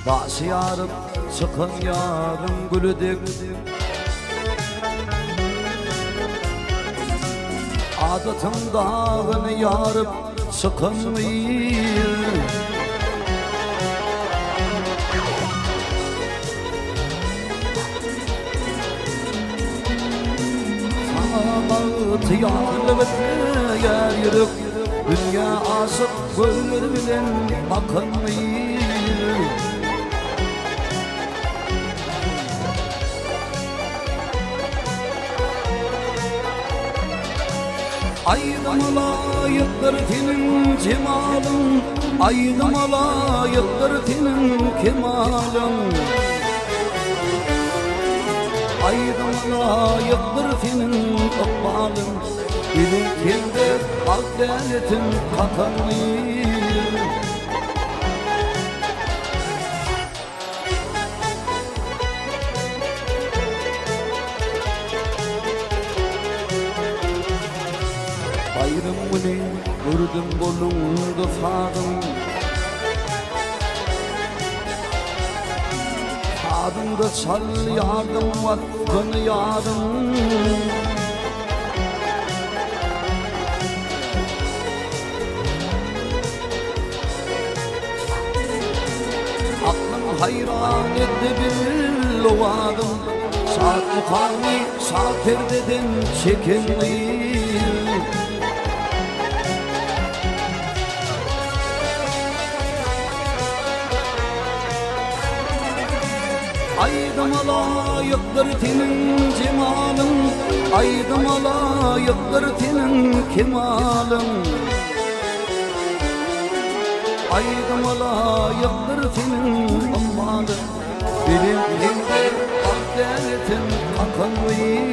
Daşy ýaryp çykan ýazyň güli dek. Adatyň dagyny ýaryp çykan gyz. Saňa bagty ýarlyk etmeýär ýürek, Dünýä aşyk gözleri bilen bakan gyz. Aýdyma laýykdyr seniň jemalyň, Aýdyma laýykdyr seniň kemalyň. Aýdyma laýykdyr seniň ykbalyň, Biziň tende bagt dänesin kakan gyz. Baýram güni gördüm goluňda sazyň. Sazyňda çalýardyň waspyny ýaryň. Aklym haýran etdi bil owazyň, Şat mukamy şa perdeden çeken gyz. Aýdyma laýykdyr seniň jemalyň, Aýdyma laýykdyr seniň kemalyň. Aýdyma laýykdyr seniň ykbalyň, Belent hem-de ak dänesin kakan gyz.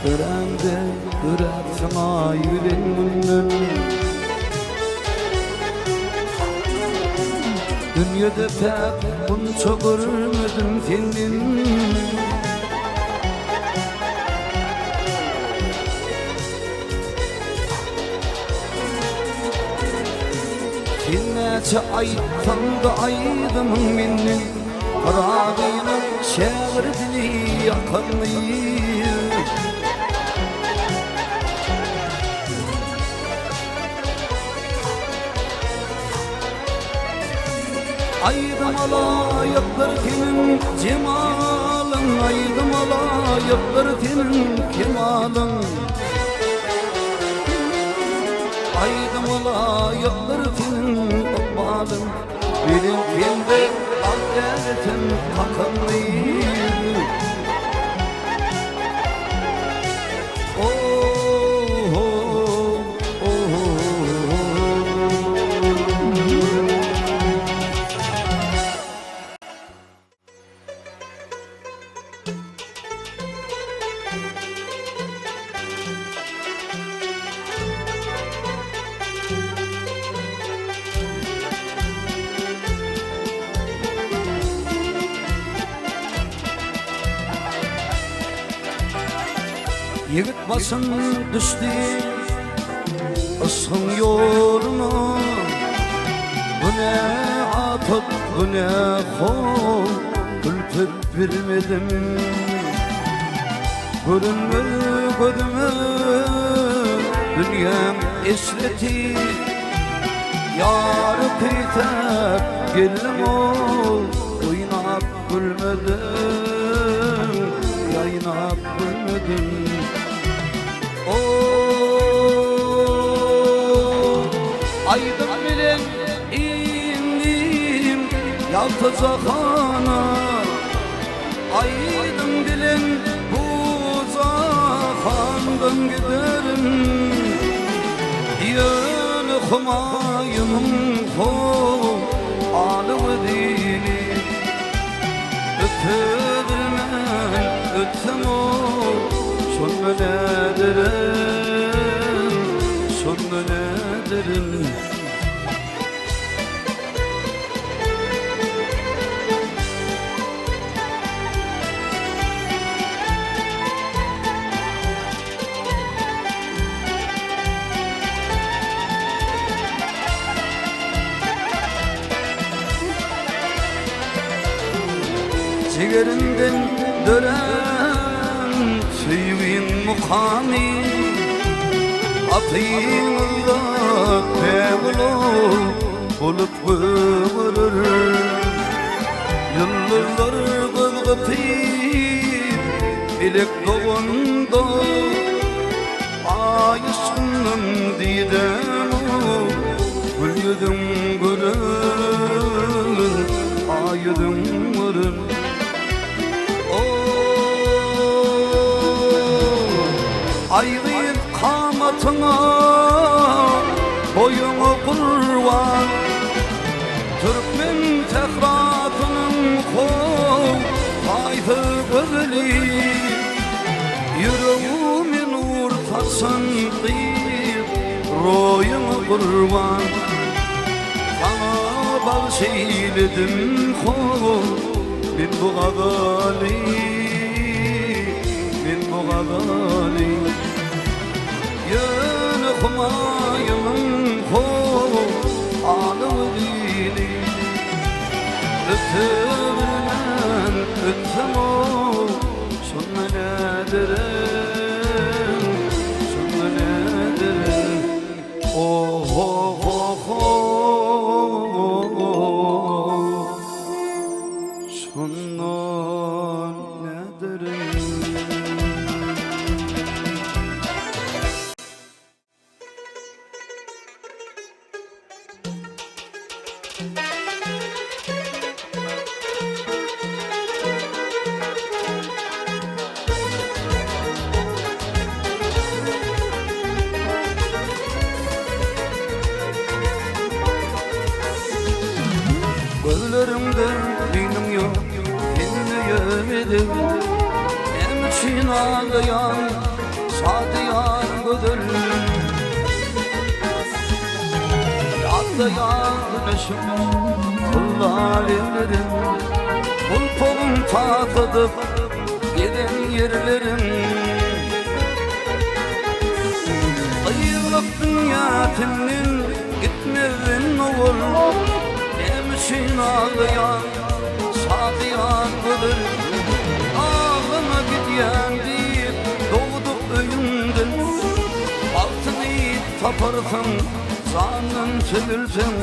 Dörämde döräpsiň aý bilen günden Dünýede päk gunça görmedim senden. Sen näçe aýtsaň-da aýdymyň menden, Pyragynyň şägirdini ýakan gyz. Aýdyma laýykdyr seniň jemalyň, Aýdyma laýykdyr seniň kemalyň. Aýdyma laýykdyr seniň ykbalyň, Belent hem-de ak dänesin kakan gyz. Ýigit başym düşdi yşgyň ýoluna Bu ne apat bu ne hol Külpet bilmedim Görünmez gözüme dünýäň eşreti Ýary küýsäp geldim ol oýnap Gülmedim, ýaýnap gülmedim. Oh, aýdym bilen indim ýagty jahana. Aýdym bilen bu jahandan giderin. Ýöne humaýumyň ho aly we dini. Ötebilmän ötsem ol, şonda näderin, şonda näderin. Jigerinden dörän söýgiň mukamy Gapyňyzda pägulu bolup gögerer Ýyldyzlar göz gypyp melek doganda Aý yşkyndan didem Gül ýüzüň gören Aý ýüzüň gören Aý gyz kamatyňa Boýuňa gurban Türkmen sährasynyň how haýsy gözeli Ýüregime nur saçan gyz Roýuňa gurban Saňa bagş eýledim how Men bu gazaly Men bu gazaly Ýöne humaýynyň how aly dili Öte bilmän ötsem-ow, şonda näderin, şonda näderin, o-ho-ho-ho, şonda näderin. Gözleriňde düýnüň ýok, sen öýemedim. Näme üçin aglaýaň, şadyýan gözel? Ýatlaýan güneşiň tylla leblerin, Gulpagyn tasadyp gezen ýerlerin. Gyýylyp dünýä senden gitmezden owal, Näme üçin aglaýaň, şadyýan gözel? Aglama gidýän diýip dogduk öýüňden, Bagtyny taparsyň jandan söýülseň.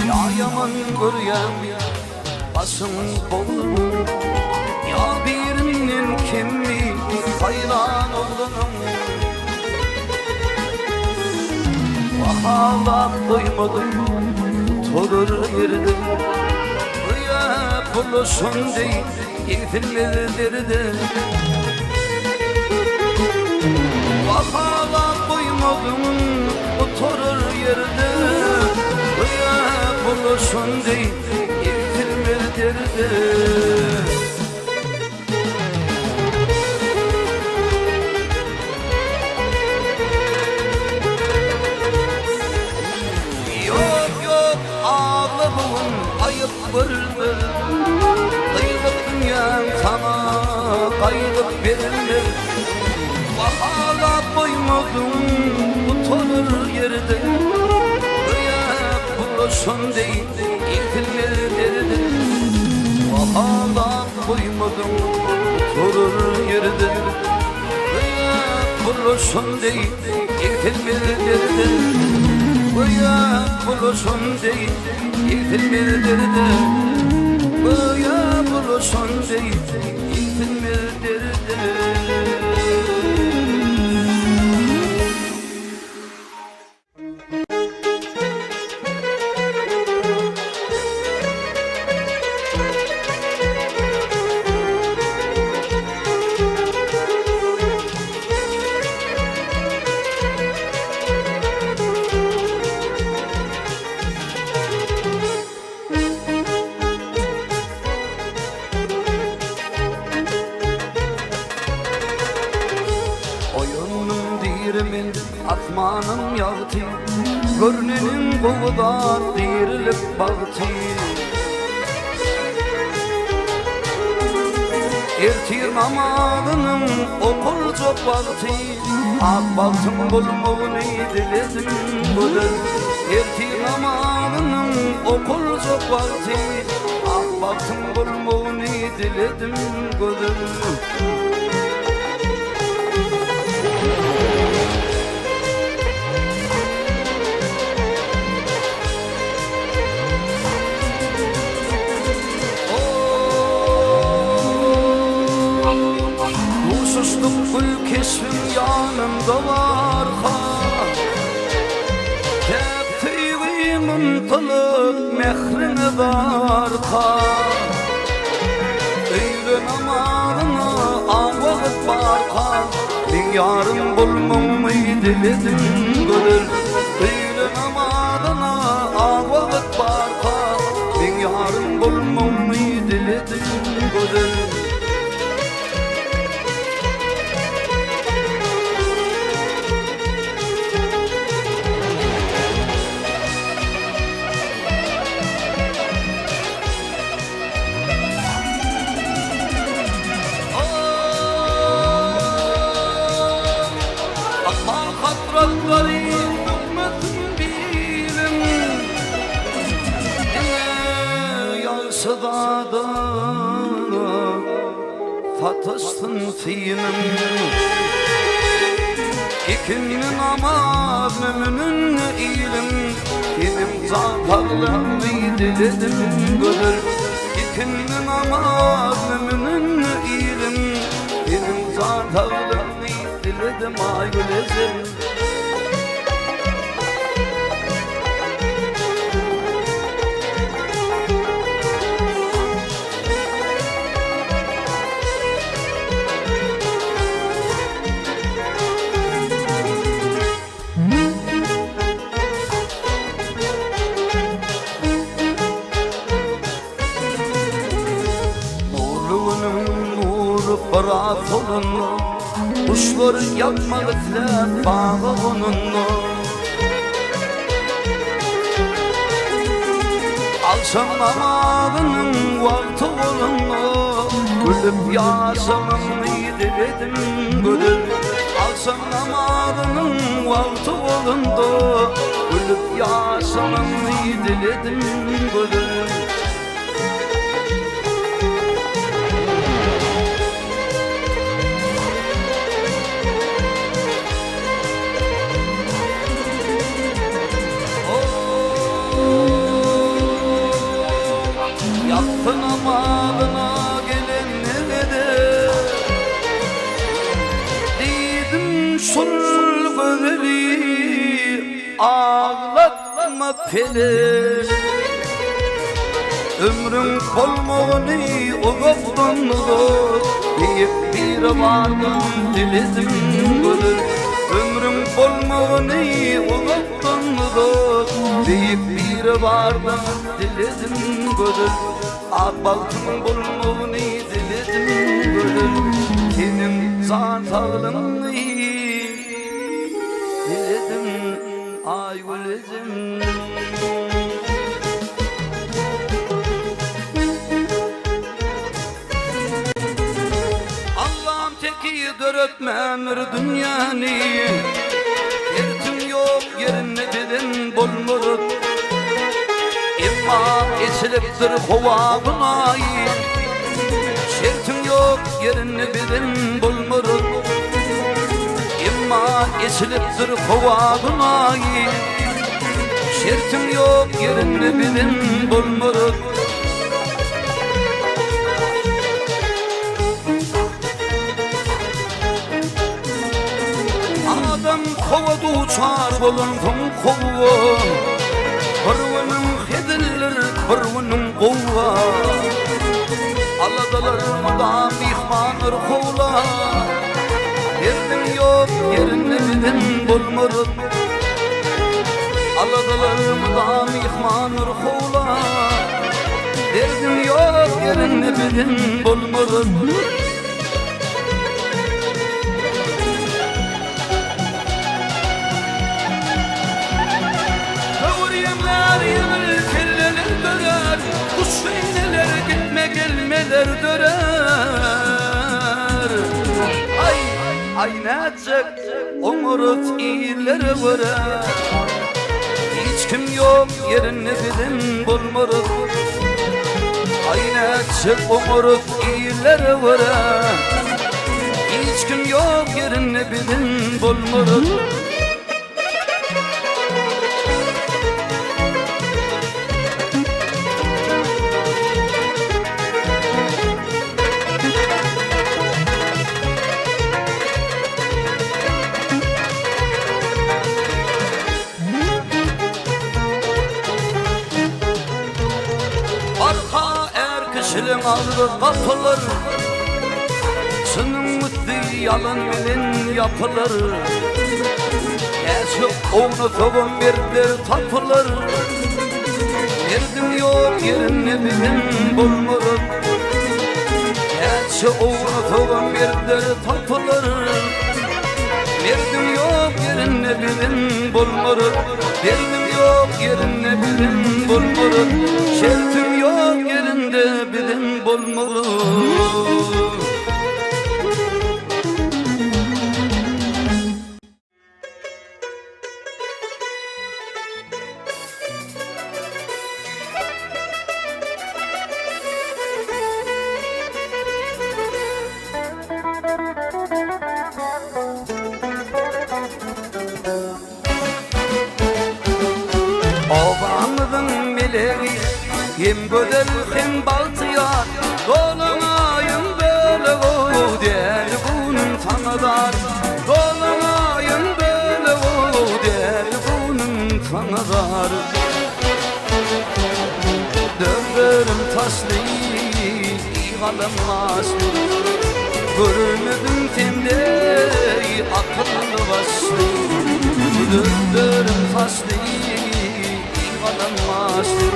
Ýa ýaman görýäň Başyň bognuň Ýa birinden kemmi saýlan oglanyň Bahalap doýmadym Oturar ýerde Göýä bulaşan deý Egsilmez derde Bahalap doýmadym Oturar ýerde Göýä bulaşan deý Egsilmez derde. Ýok, ýok, agla bu gün, aýyp görülmez. Gyýlyk dünýäň saňa gaýdyp berilmez. Bahalap goýmadyň gutarar ýerde. Göýä bulaşan deý egsilmez derde. Bahalap goýmadyň gutarar ýerde. Göýä bulaşan deý egsilmez derde. Göýä bulaşan deý egsilmez derde. Göýä bulaşan deý egsilmez derde. Biri men asmanyň ýagty Görneniň gowy zat dirilik bagty Ertir namazynyň okaljak wagty Ak bagtyň bolmagyny diledim gözel Ertir namazynyň okaljak wagty Ak bagtyň bolmagyny diledim gözel. Duşuşdyk gül keşbiň ýanymda barka Täk söýgim ymtylyp mähriňe zarka Öýle namazyňa aň wagt barka Meň ýarym bolmagyňy diledim gözel Öýle namazyna aň wagt barka Meň ýarym bolmagyňy diledim gözel. Ykbal hasratlary bükmesin bilim Diňe ýagşy zada sataşsyn synym Ikindi namaz müminin ilim Seniň jan saglygyňy diledim gözel Ikindi namaz müminin ilim Seniň jan saglygyňy diledim Aýgül ejem. Nurly günüň nury biraz solanda, Guşlar ýatmak isläp baga gonanda. Agşam namazynyň wagty bolanda, Gülüp ýaşamymy diledim gözel. Agşam namazynyň wagty bolanda, Gülüp ýaşamymy diledim gözel. Ýassy namazyna gelenlere Diýdim şul gözeli aglatma pelek Ömrüň bolmagyny uzakdan uzak Beýik Biribardan diledim gözel Ömrüň bolmagyny uzakdan uzak Beýik Biribardan diledim gözel Ak bagtyň bolmagyny diledim gözel Seniň jan saglygyňy diledim Aýgül ejem. Allam tekiz döretmändir dünýäni, Erkiň ýok ýerinde beden bolmaz. Emma eçilipdir howa günaýy, Şertiň ýok ýerinde beden bolmaz. Emma eçilipdir howa günaýy, Şertiň ýok ýerinde beden bolmaz. Adam kowa duçar bolansoň kowwa, Bir günüň hezildir, bir günüň gowga. Aladalar mydam myhmandyr howla, Derdiň ýok ýerinde giden bolmaz. Aladalar mydam myhmandyr howla, Derdiň ýok ýerinde beden bolmaz. Iller dörär. Aý, aý nätjek, oňarys illere görä. Hiç kim ýok ýerinde bizem bolmarys. Aý nätjek, oňarys illere görä. Hiç kim ýok ýerinde bizem bolmarys. Barha är kişileň agzy gapylar, Çynyň üsti ýalan bilen ýapylar. Näçe ownasagam mertler tapylar, Merdiň ýok ýerinde bizem bolmarys. Näçe ownasagam mertler tapylar, Merdiň ýok ýerinde bizem bolmarys. Derdiň ýok ýerinde bizem bolmarys. Şertiň ýok ýerinde bizem bolmarys. Obamyzyň melegi hem gözel hem bagtyýar Dolanaýyn bölek-ow däli günüm saňa zar Dolanaýyn bölek-ow däli günüm saňa zar Dördlerim taşly galam başly Görmedim sende akylly başly Dördlerim taşly galam başly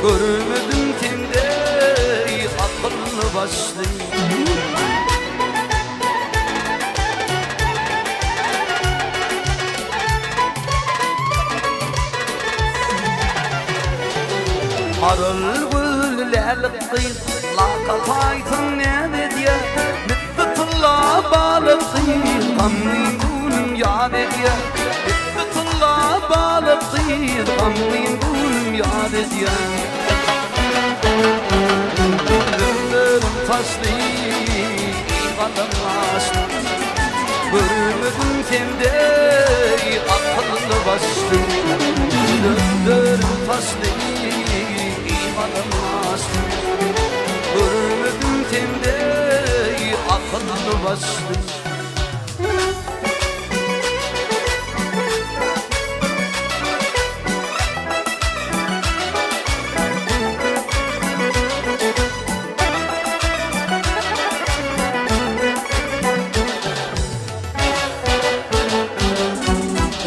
Görmedim sende akylly başly. Maral gül lälik gyz laka taýsyň näz edýä Bitdi tylla balyk gyz gamly günüm ýat edýä Bitdi tylla balyk gyz gamly günüm ýat edýä Gözlerim taşly galam açdy Görmedim sende akylly başly Gözlerim taşly galam açdy Görmedim sende akylly başly.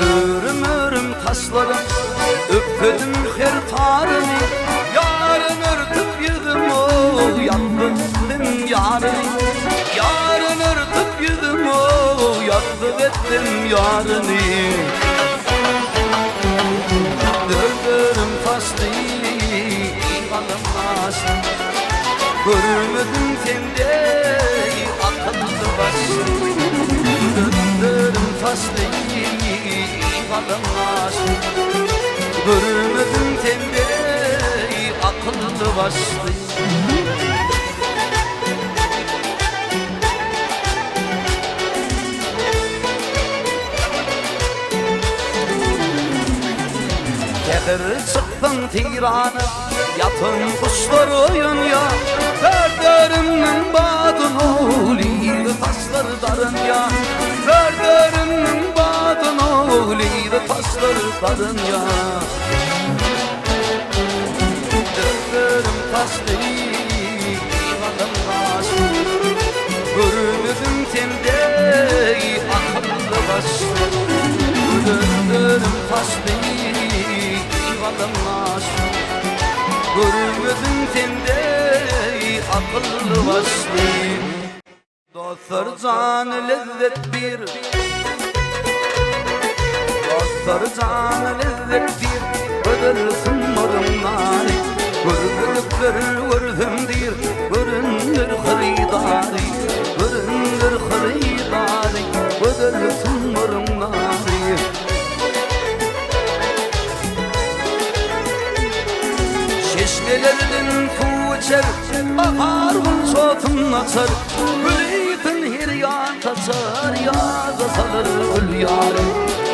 Örüm-örüm taşlarym, öpmedim her taryny, Ýaryn örtüp ýüzüm ow, ýazdyk etdim ýaryny. Ýaryn örtüp ýüzüm ow, ýazdyk etdim ýaryny. Dördlerim taşdy, galyňlaşdy, Görmedim sende akylly başly. Dördlerim taşdy, galyňlaşdy, Görmedim sende akylly başly. Säher çyksaň seýrana, ýatan guşlar oýanýar, Derdlerimniň badyn ol, saçlar darynýar, Derdlerimniň badyn ol, saçlar darynýar. Derdlerim taşly, galyňlaşdy, Görmedim sende akylly başly. Derdlerim taşly, galyňlaşdy, Görmedim sende akylly başly. Dostlar jana lezzet bir Dostlar jana lezzet bir Gözel summaryň nary Görmedikler görsem diýr. ýary, Göründir hyrydary, Gözel sumbaryň nary. Çeşmelerden suw içer, Bahar gunçasyn açar, Gülüsin her ýan saçar, Ýada salar gül ýary,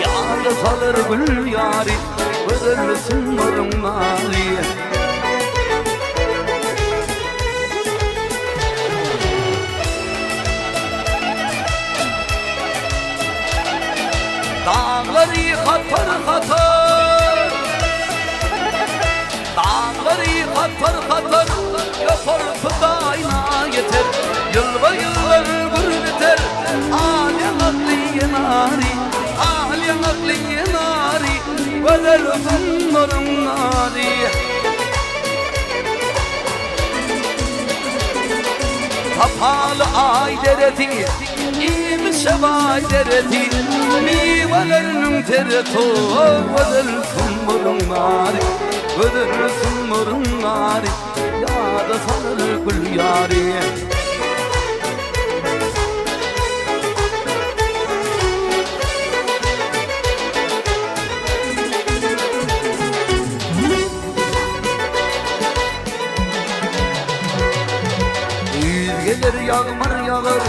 Ýada salar gül ýary, Gözel sumbaryň nary. Daglary hatar-hatar, Daglary hatar-hatar, Ýokarky daýna ýeter, Ýylba-ýyllar gür biter, Al ýaňakly ýenary, Al ýaňakly ýenary, Gözel sumbaryň nary. Sapaly aý deresi, Iýmişe baý deresi, Miweleriniň teresi, Gözel sumbaryň nary, Gözel sumbaryň nary, Ýada salar gül ýary. Güýz geler ýagmyr ýagar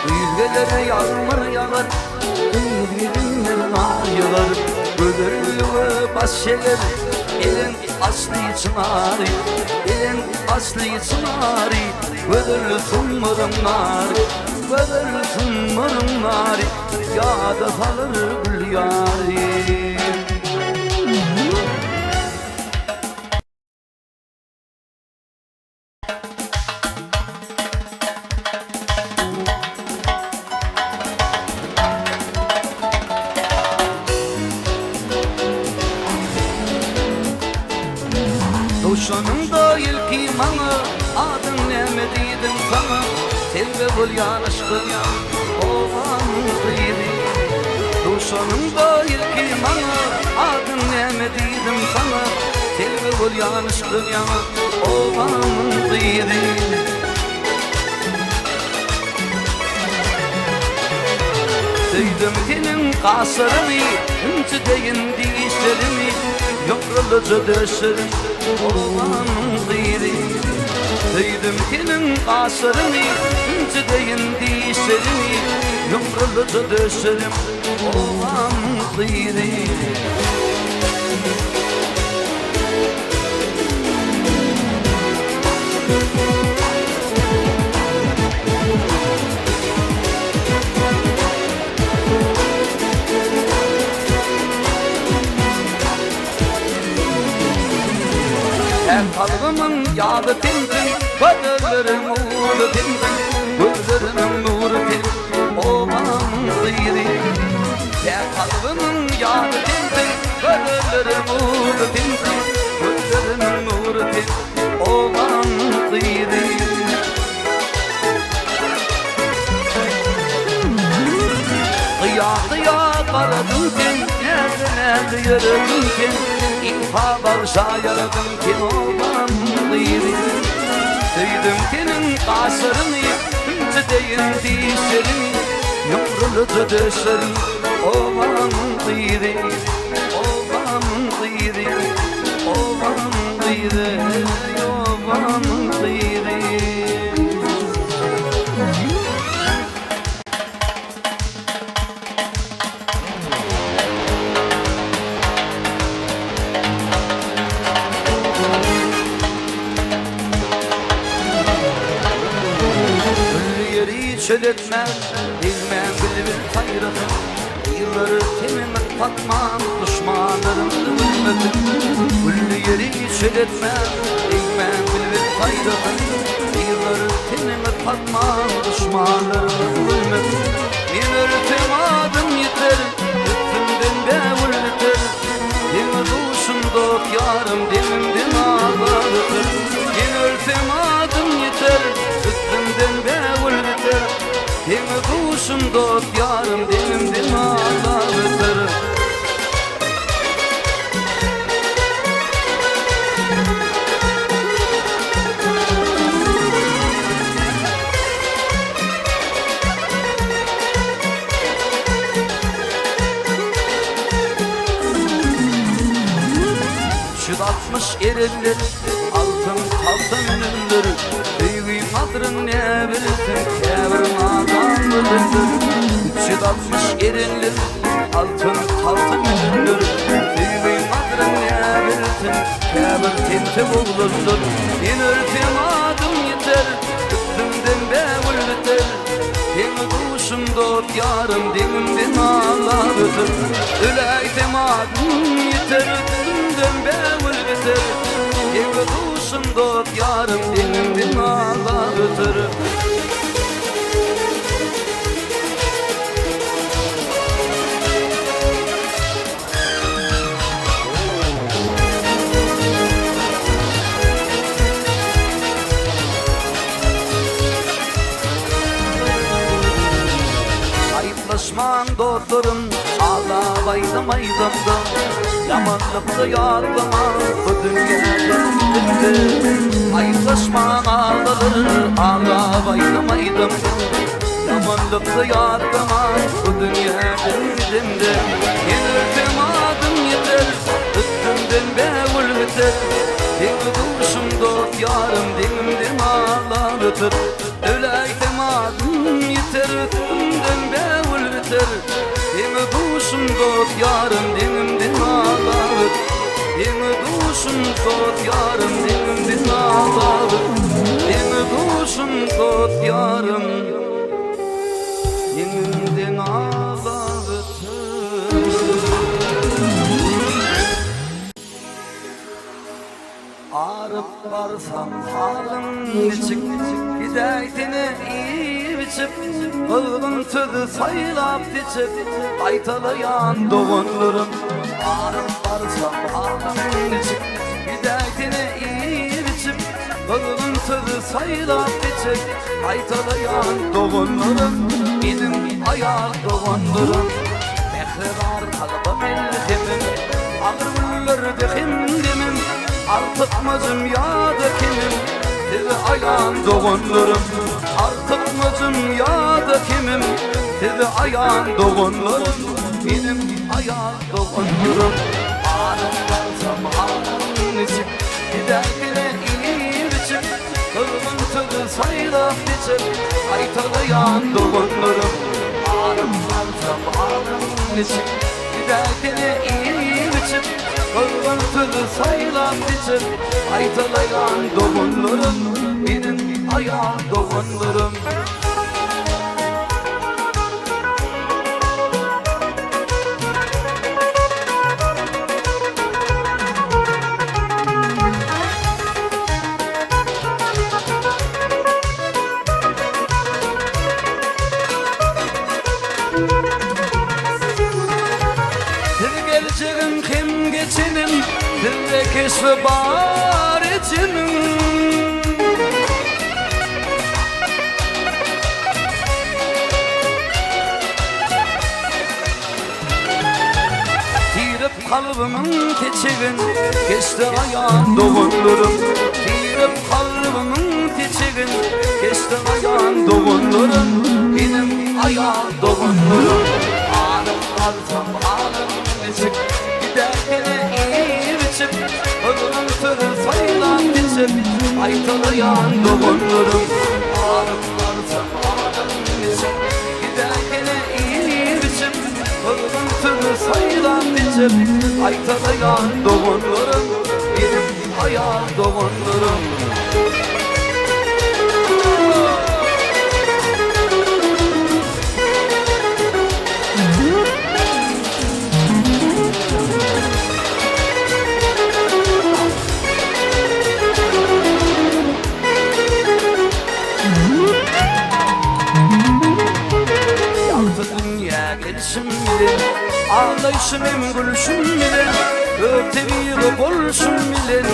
Güýz geler ýagmyr ýagar Güýz gelinler gar ýygar Gözellige baş eger Elin asly çynary Elin asly çynary Gözel sumbaryň nary Gözel sumbaryň nary Ýada salar gül ýary. Duşanyňda ilki maňa Adyň näme diýdim saňa Telbe bolýan yşkyň obamyň gyzy. Duşanyňda ilki maňa Adyň näme diýdim saňa Telbe bolýan yşkyň obamyň gyzy. Söýdüm seniň gaşlaryňy, Inçe deýin dişleriňi, Ýumrulyja döşleriň, Obamyň gyzy. Söýdüm seniň gaşlaryňy, Inçe deýin dişleriňi, Ýumrulyja döşleriň, Obamyň gyzy. Her kalbymyň ýazy sensiň, Gözelleriň nury sensiň, Gözlerimiň nury sen, Obamyň gyzy. Her kalbymyň ýazy sensiň, Gözelleriň nury sensiň, Gözlerimiň nury sen, Obamyň gyzy. Gyýa gyýa garadyň sen, Näzli näzli ýörediň sen, Iňsa bagşa ýaradyň sen obamyň gyzy. Söýdüm seniň gaşlaryňy, Inçe deýin dişleriňi, Ýumrulyja döşleriňi, Obamyň gyzy, obamyň gyzy, Obamyň gyzy, obamyň gyzy. Gülli ýeri çöl etmän, Degmän bilbil saýrasyn. Ýyllary tenimi satman, Duşmanlarym gülmesin. Gülli ýeri çöl etmän, Degmän bilbil saýrasyn. Ýyllary tenimi satman, Duşmanlarym gülmesin. Men ölsem adym ýiter, Üstümden bägül biter. Deňiz duşum dost ýarym, Deňimden azar öter. Men ölsem adym ýiter, Üstümden bägül biter. Deňiz duşum dost ýarym, Deňimden azar öter. erenler Altyn tagta münenler Söýgiň gadryn ne bilsin Käbir nadan bilenler 360 erenler Altyn tagta münenler Söýgiň gadryn ne bilsin Käbir tentek oglanlar Men ölsem adym ýiter Üstümden bägül biter Deňi duşum dost ýarym Deňimden aglap öter Öläýsem adym ýiter Üstümden bägül biter Deňi duşum dost ýarym Deňimden aglap öter. Aýyplaşmaň dostlarym, aglap aýdym aýdamda, Ýamanlykda ýatlamaň bu dünýäden gitdi. Aýyplaşmaň aglalar, aglap aýdym aýdamda, Ýamanlykda ýatlamaň bu dünýäden gidemde. Men ölsem adym ýiter, üstümden bägül biter, Deňi duşum dost ýarym deňimden aglap öter. Öläýsem adym ýiter, üstümden bägül biter, Deňi duşum dost ýarym deňimden aglap öter. Deňi duşum dost ýarym deňimden aglap öter. Deňi duşum dost ýarym deňimden aglap öter. Aryp barsam halym niçik, Gidäýsene iýip-içip, Gyzgyn sözi saýlap-seçip, Gaýtalaýan doganlarym. Aryp barsam halym niçik, Gidäýsene iýip-içip, Gyzgyn sözi saýlap-seçip, Gaýtalaýan doganlarym. Meniň aýal doganlarym, Mähri bar kalba melhemim, Agyr günlerde hemdemim, Artykmajym ýa-da kemim, Size aýan doganlarym. Artykmajym ýa-da kemim, Size aýan doganlarym. Meniň aýal doganlarym. Aryp barsam halym niçik, Gidäýsene iýip-içip, Gyzgyn sözi saýlap-seçip, Gaýtalaýan doganlarym. Aryp barsam halym niçik, Gidäýsene iýip-içip, Gyzgyn sözi saýlap-seçip, Gaýtalaýan doganlarym, Meniň aýal doganlarym. Siz geljegim hem geçenim, Sizde keşbi bar ejemiň. Tirip kalbymyň seçegin, Geçdi aýan doganlarym. Tirip kalbymyň seçegin, Geçdi aýan doganlarym. Meniň aýal doganlarym. Alyp galsam halym niçik, Gidäýsene iýip-içip, Gyzgyn sözi saýlap seçip, Gaýtalaýan doganlarym. Alyp galsam halym niçik, Gidäýsene iýip-içip, Gyzgyn sözi saýlap seçip, Gaýtalaýan doganlarym. Meniň aýal doganlarym. Ýagty dünýä gelşim bilen, Aglaýşym hem gülşüm bilen, Öz tebigy bolşum bilen,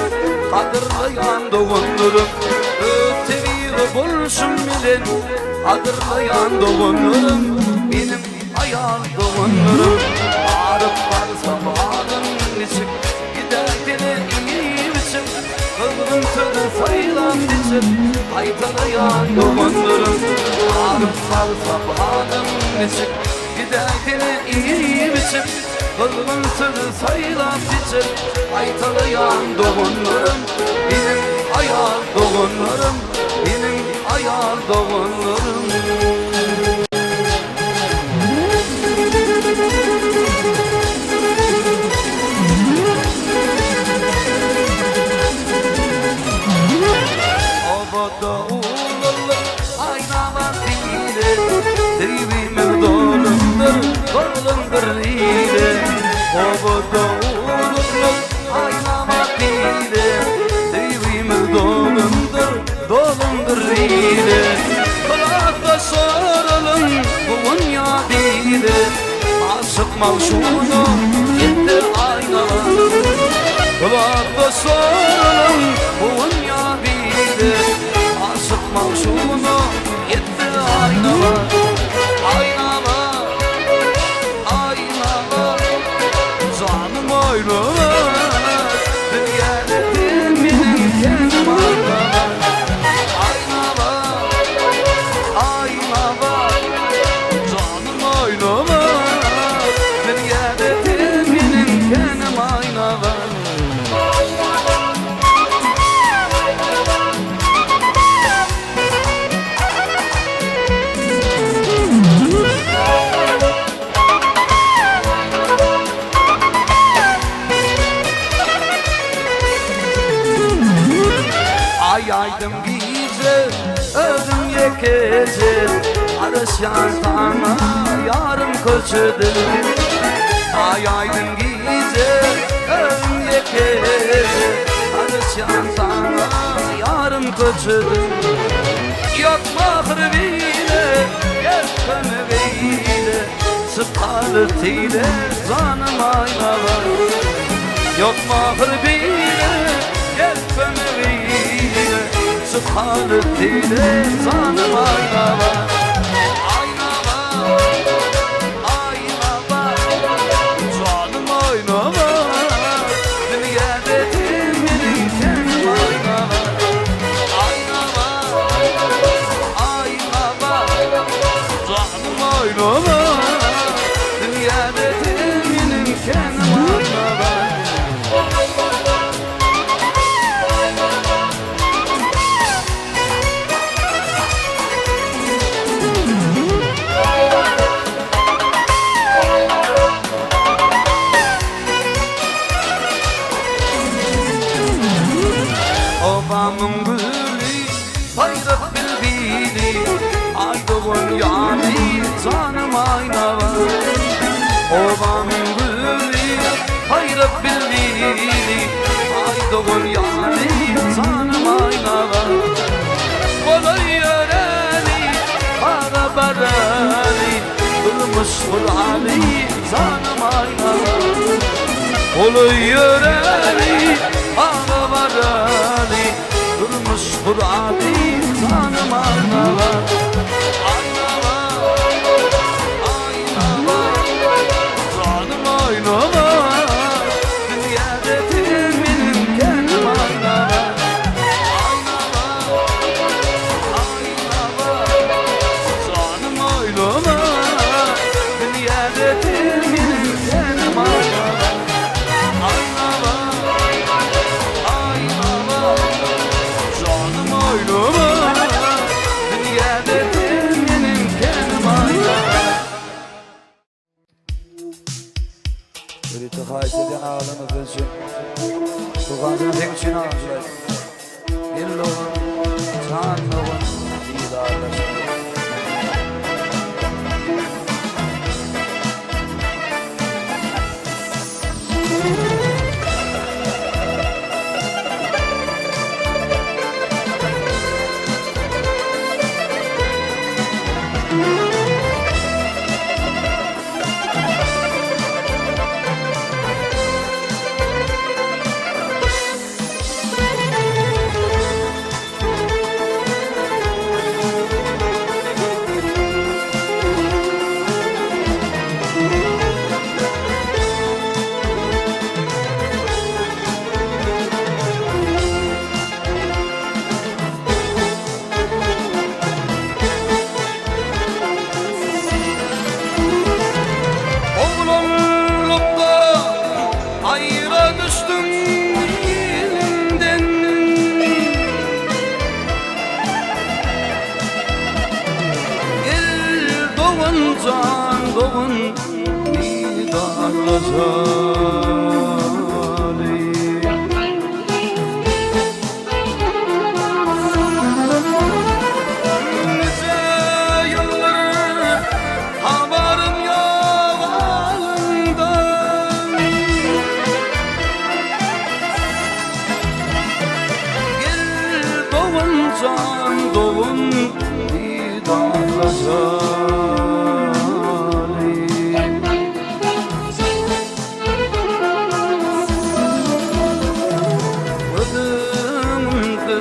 Gadyrlaýan doganlarym. Öz tebigy bolşum bilen, Gadyrlaýan doganlarym. Meniň aýal doganlarym. Aryp barsam halym niçik, Gidäýsene iýip-içip, Gyzgyn sözi saýlap seçip, Gaýtalaýan doganlarym. Aryp barsam halym niçik, Gidäýsene iýip-içip. Gyzgyn sözi saýlap seçip Gaýtalaýan doganlarym Meniň aýal doganlarym Meniň aýal doganlarym. Obada ulalyp aýnalar bile, Söýgimiz dolundyr, dolundyr ile. Obada ulalyp aýnalar bile, Söýgimiz dolundyr, dolundyr ile. Gulakda soralyň bu gün ýa bile, Aşyk magşuga ýetdi aýnalar. Gulakda soralyň bu gün ýa bile, Aşyk magşuga ýetdi aýnalar. Aýnalar, aýnalar, janym aýnalar, Dünýäde sen meniň tenim aýnalar. Aýnalar, aýnalar, janym aýnalar, Dünýäde sen meniň tenim aýnalar. Aý aýdyň gije, özüm ýekeje, Garaşýan saňa ýarym köçede. Aý aýdyň gije, özüm ýekeje, Garaşýan saňa ýarym köçede. Ýok ahyr bile, gel kömek eýle, Çykaly tile, janym aýnalar. Ýok ahyr bile, gel kömek eýle, Çykaly tile, janym aýnalar. Aýnalar, aýnalar, janym aýnalar, Dünýäde sen meniň tenim aýnalar. Aýnalar, aýnalar, janym aýnalar, Dünýäde sen meniň tenim aýnalar. Obamyň güli, saýrak bilbili, Aý dogan ýaly janym aýnalar. Obamyň güli, saýrak bilbili, Aý dogan ýaly janym aýnalar. Golaý ýöräli, bara baraly, Durmuş guraly, janym aýnalar. Golaý ýöräli, bara baraly, Durmuş guraly, janym aýnalar. Aýnalar, aýnalar, janym aýnalar, Dünýäde sen meniň tenim aýnalar. Aýnalar, aýnalar, janym aýnalar, Dünýäde sen meniň tenim aýnalar. Aýnalar, aýnalar, janym aýnalar, Dünýäde sen meniň tenim aýnalar. Ýörite haýyş edýän agalarymyz üçin. Gurbanjan seň üçin agam şulaý. El dogan, jan dogan, didarlaşyp. dogan didarlaşaly. Nice ýyllar habarym ýok halyndan. Gel dogan jan dogan didarlaşaly. Gözüňde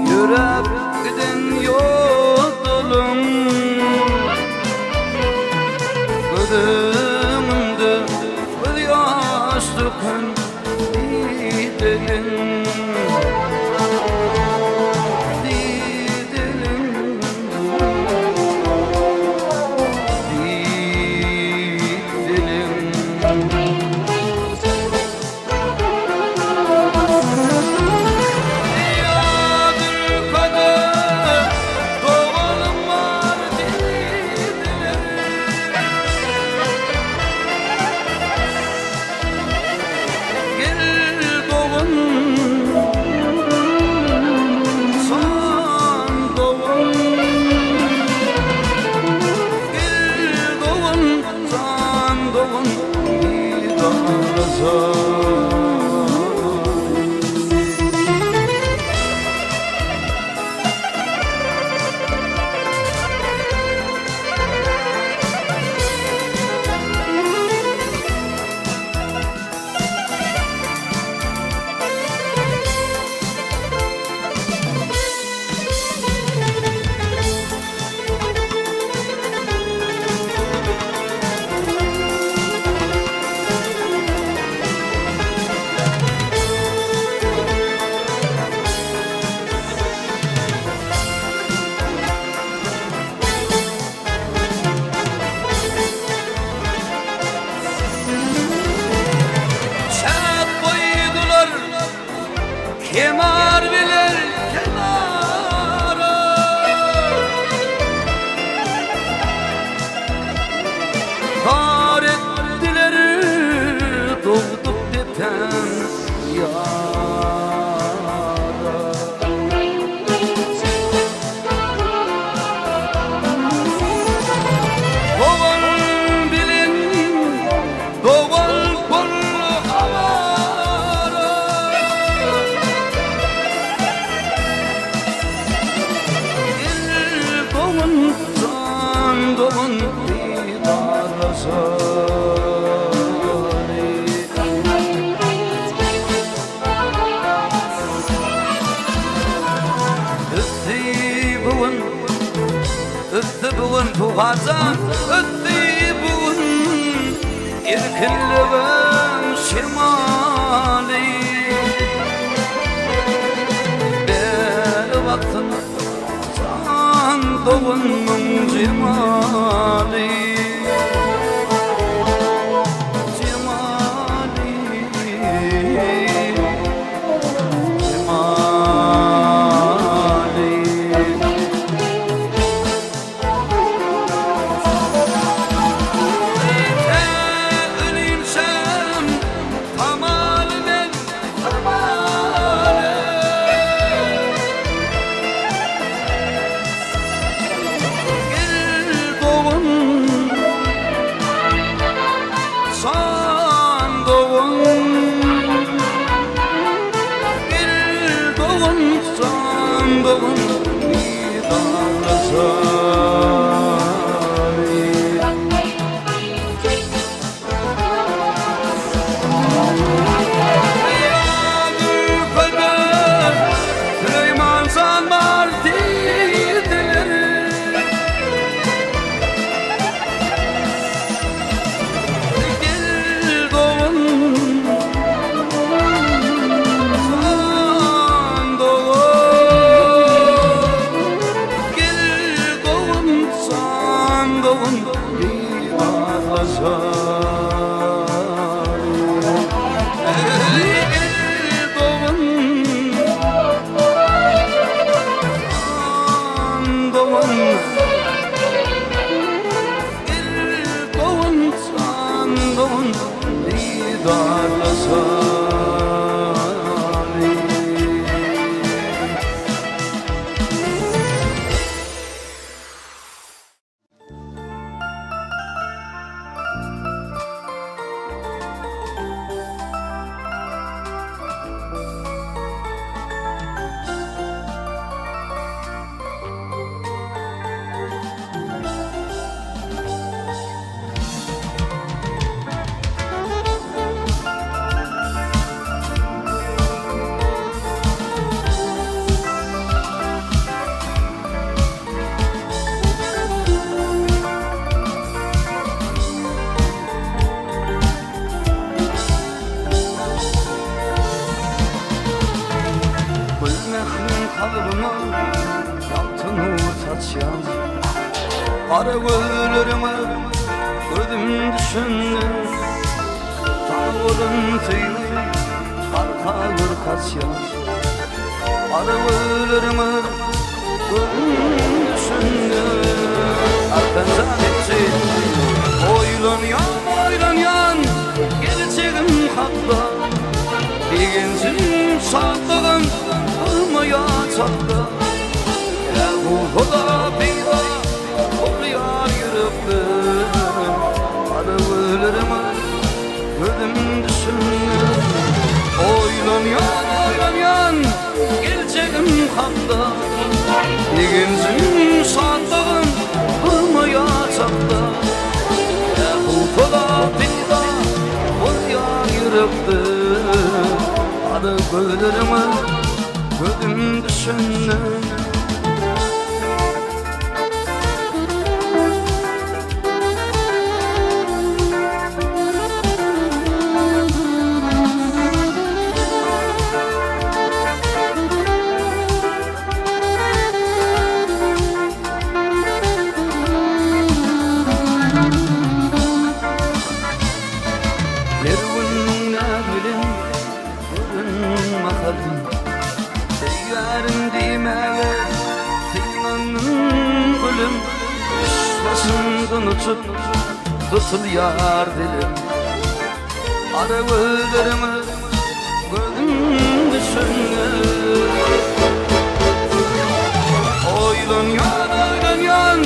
ýöräp giden ýodalym, Gözüňde göz ýaş döken dideliň, Dideliň, dideliň. Ýa ülkede doganym bar diýdiler. Gel dogan, jan dogan. Gel dogan, jan dogan, didarlaşaly. Çäk goýdular kenar bilen kenara. Dar etdiler dogduk depäm ýara. Dogan bilen dogan boldy awara. Gel dogan, jan dogan, didarlaşaly. Ötdi bu gün, ötdi bu gün Tuhajan, ötdi bu gün erkinligim şemaly. Beri baksyn jan doganmyň jemaly. Jemaly, jemaly. Ölinçäm tamaly men tamaly. Gel dogan, jan dogan. Gel dogan, jan dogan, didarlaşaly. Ýa ülkede Süleýman jan bar diýdiler. Gel dogan, jan dogan. Gel dogan, jan dogan, didarlaşaly. Gel dogan, jan dogan. Gel. Gara gözleriňe gözüm düşündi Saňa bolan söýgim barha gür gaçýar Gara gözleriňe gözüm düşündi Arkanjan etdi Oýlanýan, oýlanýan Gelejegim hakda Begenjim, şatlygym Durmaýar çakda Ýa-da peýda bolýar ýürekde Gara gözlerime gözüm düşündi Oýlanýan, oýlanýan geljegim hakda Begenjim, şatlygym durmaýar çakda Ýa-da peýda bolýar ýürekde Gara gözlerime gözüm düşündi. Her gün näbilen Görün mahalym Söýýärin diýmäge Synanyň gülüm Düş başymdan uçup Tutulýar dilim Gara gözleriňe Gözüm düşende Oýlanýan, oýlanýan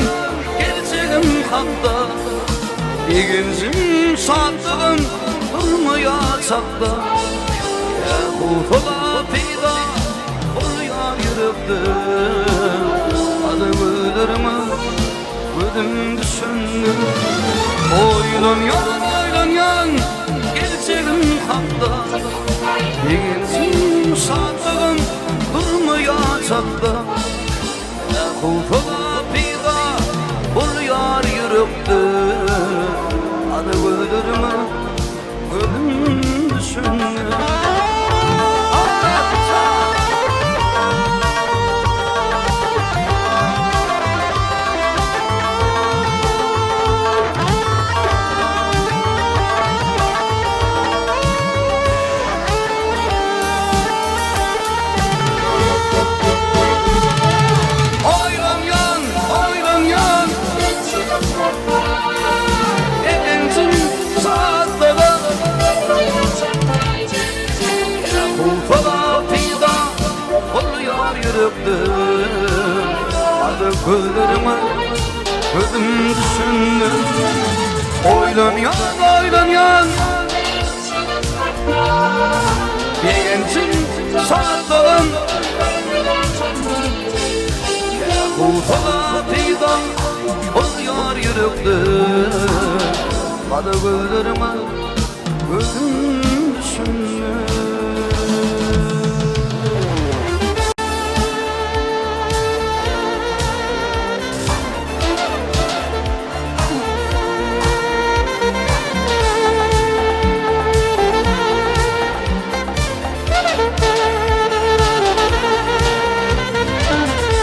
Geljegim hakda Begenjim, şatlygym Durmaýar çakda Ýa-howsala peýda Bolýar ýürekde Gara gözlerime Gözüm düşende Oýlanýan, oýlanýan Geljegim hakda Begenjim, şatlygym Durmaýar çakda Ýa-howsala peýda Bolýar ýürekde Gara gözlerime Gözüm düşende Oýlanýan, oýlanýan Begenjim, şatlygym Howsala peýda bolýar ýürekde Gara gözleriňe gözüm düşündi Oýlanýan, oýlanýan Begenjim, şatlygym Howsala peýda bolýar ýürekde Gara gözleriňe gözüm düşündi.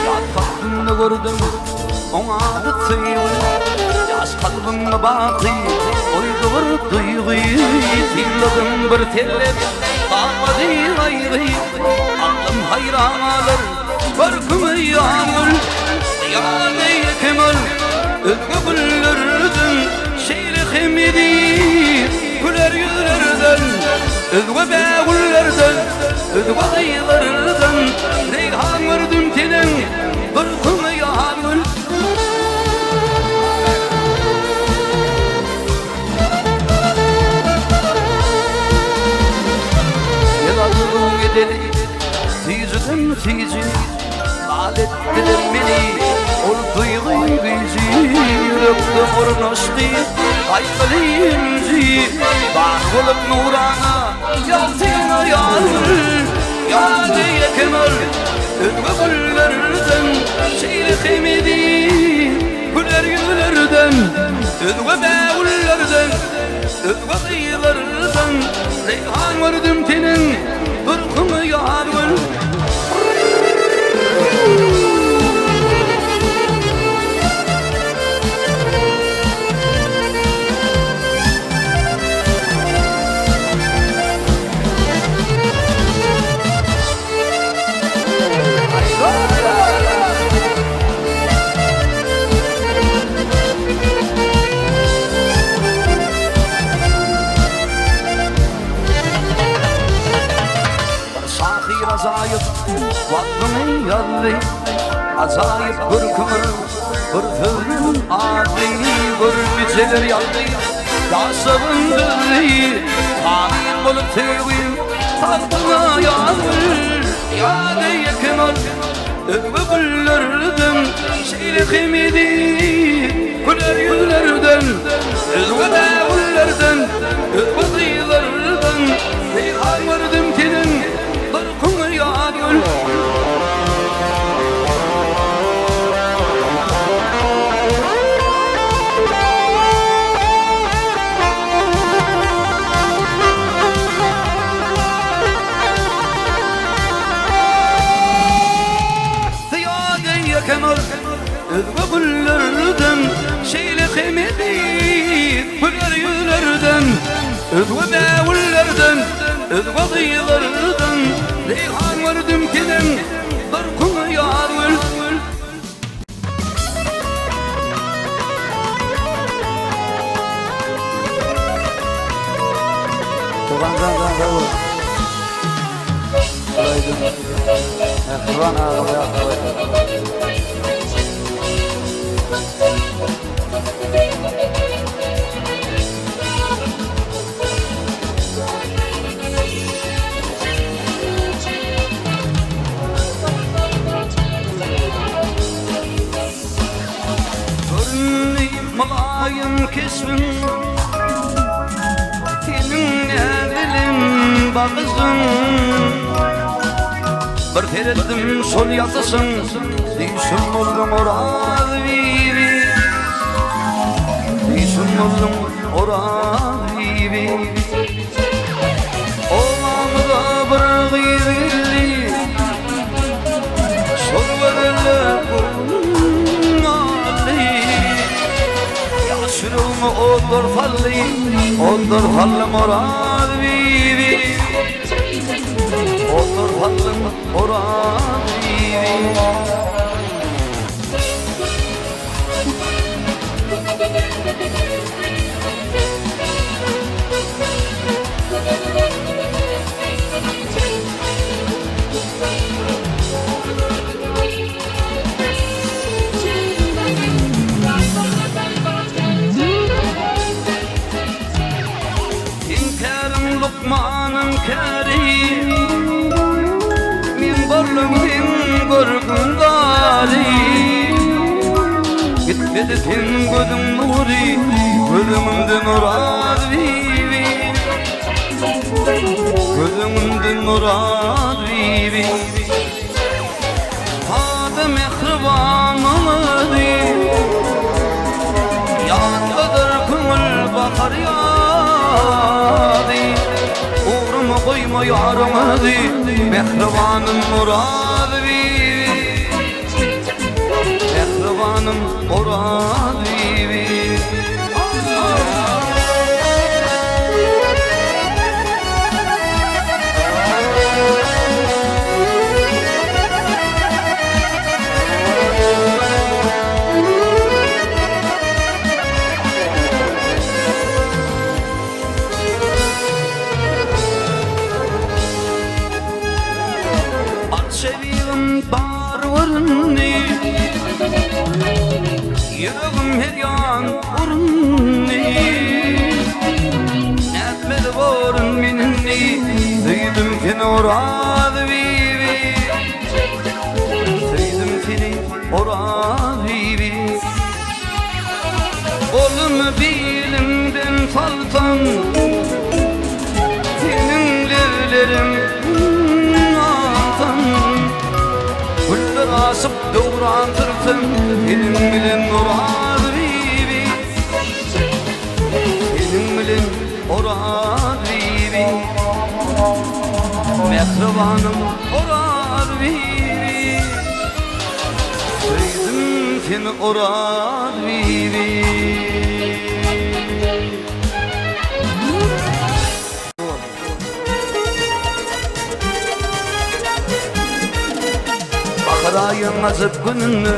Ýat kalbymda gördüm oň ady söýgi Ýaş kalbymda baky goýdy bir duýgy Synladym bir sellem galmady gaýgy Aklym haýran galar görküňe ýar gül Ýar eý kemal özge güllerden Şeýle hem eziz güler ýüzlerden Özge bägüllerden, özge gyzlardan Reýhan gördüm seniň durkuňy ýar gül. Gel arzuw edeli, süýjüden süýji, Lal etdiler meni ol duýgyň güýji, Ýürekde ornaşdy gaýgyly ynjy, Bar bolup nurana ýagtyňa ýar gül, Ýar eýle kemal özge güllerden, Şeýle hem eziz güler ýüzlerden, Özge bägüllerden, özge gyzlardan, Reýhan gördüm seniň durkuňy ýar gül. Ajaýyp görküňe bir sözüň ady Görünijeler ýaldy Ýaşlygym düzdi Tabyn bolup söýgim Tagtyňa ýazgül Ýa-da ýeke ol Özge güllerden Şeýle hem eziz Güler ýüzlerden Özge bägüllerden Özge gyzlardan Peýhan gördüm seniň Durkuňy ýazgül. Syýa eken ol özge güllerden, Şeýle hem eziz güler ýüzlerden, Özge bägüllerden, özge gyzlardan, Reýhan gördüm seniň durkuňy ýar gül. Tugan jan jan sag bol. Şulaýdym. Mähriban agam ýatlap aýtdy. Göründi mylaýym keşbiň Seniň näbilim bakyşyň Bir seretdim şol ýatyşyň Düýşüm bolduň Oraz bibi Düýşüm bolduň Oraz bibi Obamyza bir gyz geldi Şol gözeller göwnüm aldy Ýaş ýüregime otlar saldy Otlar saldym Oraz bibi Otlar saldym Oraz bibi. Seň käriň lukmanyň käri, Men barlygym seň görküň zary. Gitmedi seň gözüň nury, Gözüňden Oraz bibi. Gözüňden Oraz bibi. Sada mähribanymyzy Ýatladyr köňül bahar ýazy. Ugruma goýma ýaryňyzy, Mähribanym Oraz bibi. Mähribanym Oraz bibi. Arçabigim bar göründi, Ýüregim her ýan urundy. Nätmeli borun men indi, Söýdüm seni Oraz bibi. Söýdüm seni Oraz bibi. Golumy biliňden salsam, Seniň lebleriň alsam, Güller aşyp döwran sürsem, Seniň bilen Oraz bibi. Seniň bilen Oraz bibi. Mähribanym Oraz bibi. Söýdüm seni Oraz bibi. Bahar aýyň ajap gününde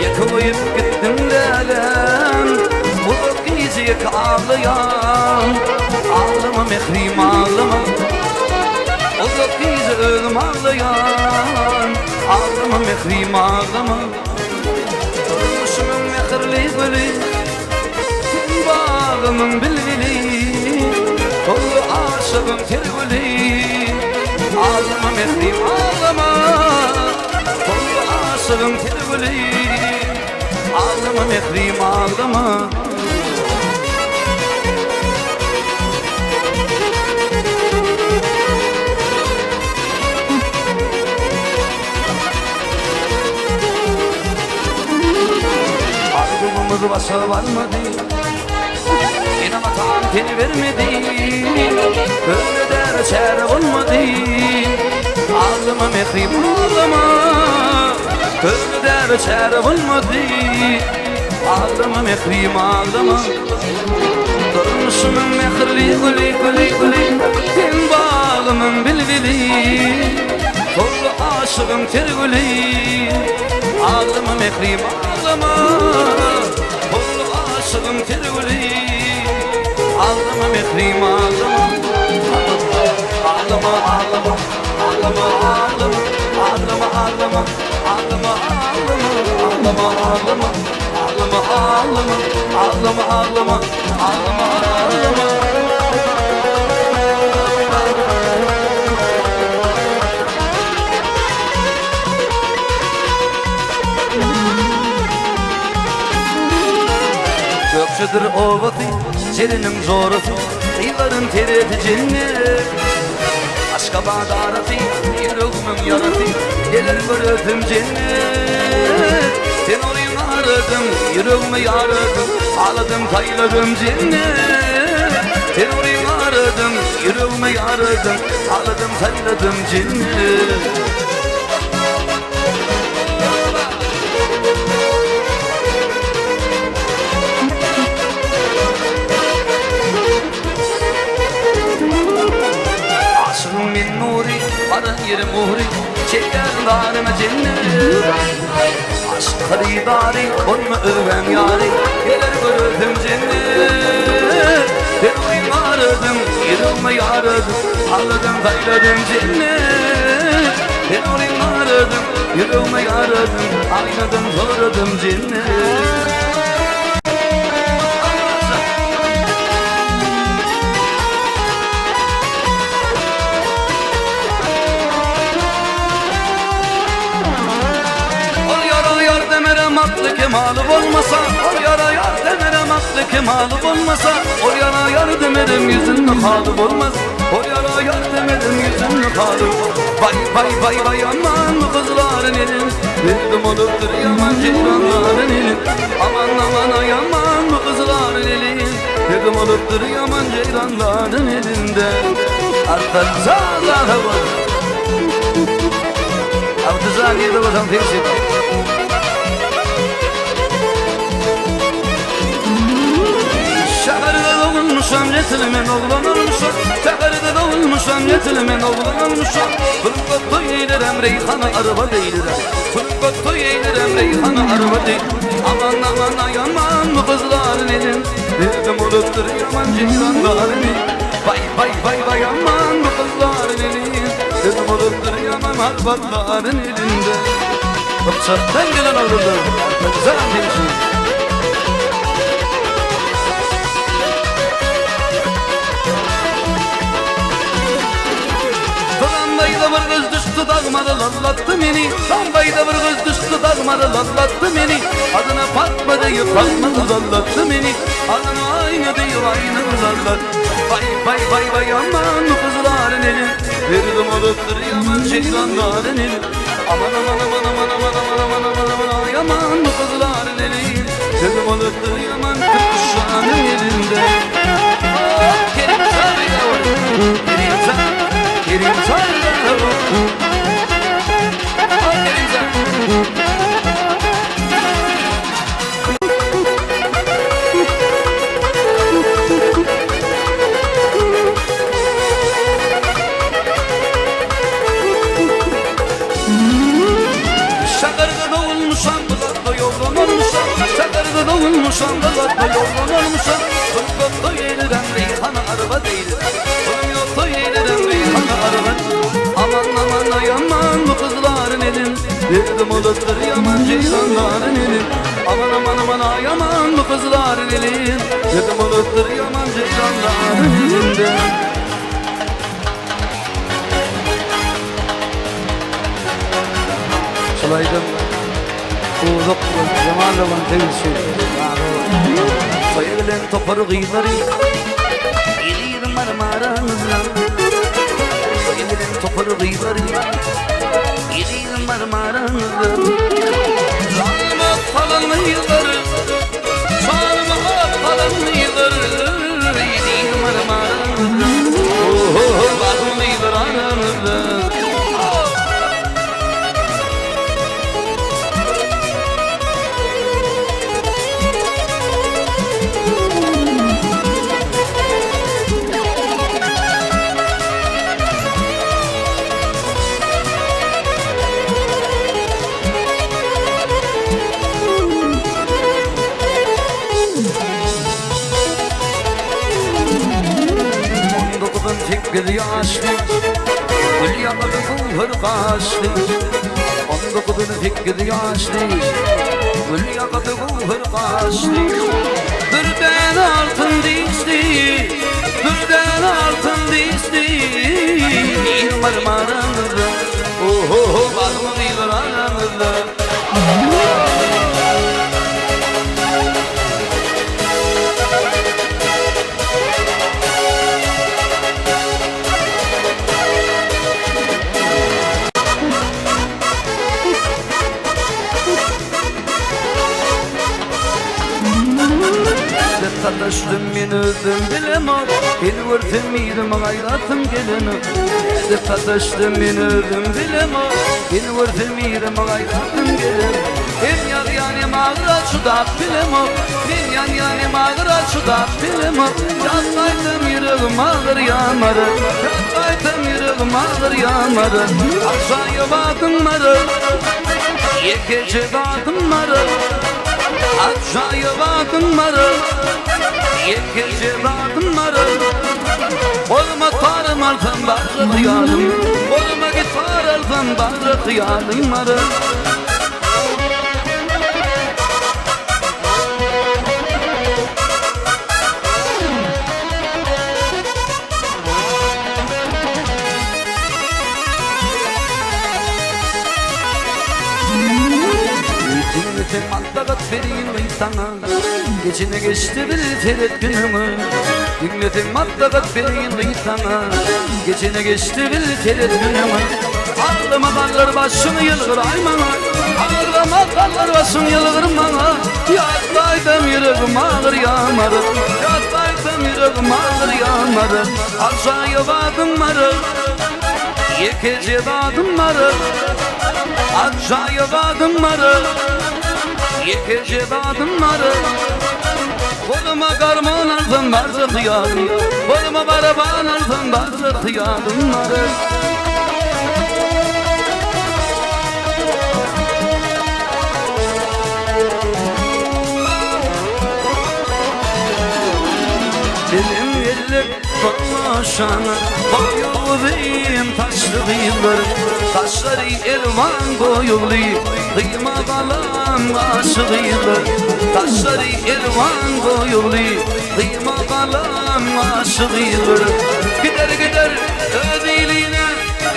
Ýeke goýup gitdiň läläm Uzak gije ýeke aglaýan Aglama mährim aglama Uzak. Gije özüm aglaýan. Aglama mährim aglama. Durmuşymyň mähirli güli. Sen bagymyň bilbili. Tolly aşygyň ter güli. Aglama mährim aglama. Tolly aşygyň ter güli. Aglama mährim aglama. Arzuwymyz başa barmady. Enem-atam seni bermedi. Ömre däre çäre bolmady. Aglama mährim aglama. Ömre däre çäre bolmady. Aglama mährim aglama. Durmuşymyň mähirli güli güli güli. Sen bagymyň bilbili. Tolly aşygyň ter güli. Aglama mährim aglama. Tolly aşygyň ter güli. Aglama mährim aglama. Aglama aglama aglama aglama aglama aglama aglama aglama aglama aglama aglama aglama aglama aglama aglama. Gökçedir obasy, Jereniň jorasy, Gyzlaryň tereti jennet. Aşgabat arasy, ýüregimiň ýarasy, Geler göresim jennet. Sen olyň aradym, ýüregimi ýaradym, Aladym, taýladym jennet. Sen olyň aradym, ýüregimi ýaradym, Aladym, taýladym jennet. Aşygyň men Nury, baran ýerim ugry, Çekýärin zarymy jennet. Aşyk hyrydary, bolma özgäň ýary, Geler göresim jennet. Sen oýun aradym, ýüregime ýaradym, Agladym, saýladym jennet. Sen oýun aradym, ýüregime ýaradym, Aýnadan soradym jennet. Ol ýara ýar demerem akly kemaly bolmasa, Ol ýara ýar demerem akly kemaly bolmasa, Ol ýara ýar demerem ýüzünde haly bolmaz, Ol ýara ýar demerem ýüzünde haly Baý baý baý baý aman bu gyzlaryň elin, Bildim olupdyr ýaman jeýranlaryň elin. Aman aman aý aman bu gyzlaryň elin, Bildim olupdyr ýaman jeýranlaryň elinde. Artan sazlara bol. Abdyjan nirde bolsaň sen. Şäherde dogulmuşam, ýetilmen oglan olmuşam. Şäherde dogulmuşam, ýetilmen oglan olmuşam. Pulga toý eýlerem, reýhana arba eýlerem. Pulga toý eýlerem, reýhana arba eýlerem. Aman aman aý aman bu gyzlaryň elin. Derdim olupdyr ýaman jeýranlaryň elin. Baý baý baý baý aman bu gyzlaryň elin. Derdim olupdyr ýaman harbatlaryň elinde. Gypjakdan gelen oglanlar. Güzel demişim. Tramwaýda bir gyz düşdi dagmara lallatdy meni. Tramwaýda bir gyz düşdi dagmara lallatdy meni. Adyna Patma diýip Patma lallatdy meni. Adyna Aýna diýip Aýna lallatdy. Baý baý baý baý aman bu gyzlaryň eli. Derdim olupdyr ýaman jeýranlaryň eli. Aman aman aman aman aman aman aman aman aman aý aman bu gyzlaryň eli. Derdim olupdyr ýaman Türküşanyň elinde. Kerim Sarı Kerim Sarı Kerim Sarı Kerim Sarı. Şäherde dogulmuşam, bulakda ýollan olmuşam. Şäherde dogulmuşam, bulakda ýollan olmuşam. Pulum ýok toý eýlerem, reýhana araba eýlerem. Pulum ýok toý eýlerem, reýhana araba. Aman. Gözüm olupdyr ýaman jeýranlaryň eli. Aman aman aman aý aman bu gyzlaryň eli. Gözüm olupdyr ýaman jeýranlaryň elinde. Şul aýdym uzak zaman zaman söýüşi. Toýa gelen topar gyzlary Gelir Marmaramyzdan. Toýa gelen topar gyzlary Gelir Marmaramyzdan. Janyma salan gyzlary, Janyma salan gyzlary Gelir Marmaramyzdan. Oho, barmy gyzlar aramyzda? Ondokuzdan sekiz ýaşly, Gül ýaly göwher gaşly. Ondokuzdan sekiz ýaşly, Gül ýaly göwher gaşly. Birden altyn dişli, Birden altyn dişli. Bir Marmaramyzda, Oho, barmy gyzlar aramyzda? Sataşdym men özüm bilemok, Seni görsem ýerime gaýratym gelenok. Sataşdym men özüm bilemok, Seni görsem ýerime gaýratym gelenok. Hem ýazýan hem agyra çydap bilemok, Men ýanýan hem agyra çydap bilemok. Ýatgaýsam ýüregim agyr ýanmary, Ýatgaýsam ýüregim agyr ýanmary. Ajaýyp adyň bar, Ýekeje zadym bar. Ajaýyp adyň bar, Ýekeje zadym bar. Goluma tarym alsam barja hyýalym, Goluma gitar alsam barja hyýalym bar. Diňlesem maslahat bereýin saňa, Geçene geçdi bil seret günüňe. Diňlesem maslahat bereýin saňa, Geçene geçdi bil seret günüňe. Aglama gallar başyňy ýylgyraý maňa, Aglama gallar başyň ýylgyr maňa. Ýatlaýsam ýüregim agyr ýamar, Ýatlaýsam ýüregim agyr ýamar. Ajaýyp adyň bar, Ýekeje zadym bar. Ajaýyp adyň bar, Ýekeje zadym bar. Goluma garmon alsam barja hyýalym, Goluma baraban alsam barja hyýalym bar. Elim ellek tomaşaňa, Boýy uzyn taşly gyzlar, Saçlary elwan goýuly, Gyýma galam gaşy gyzlar. Saçlary elwan goýuly, Gyýma galam gaşy gyzlar. Gider gider öz iline,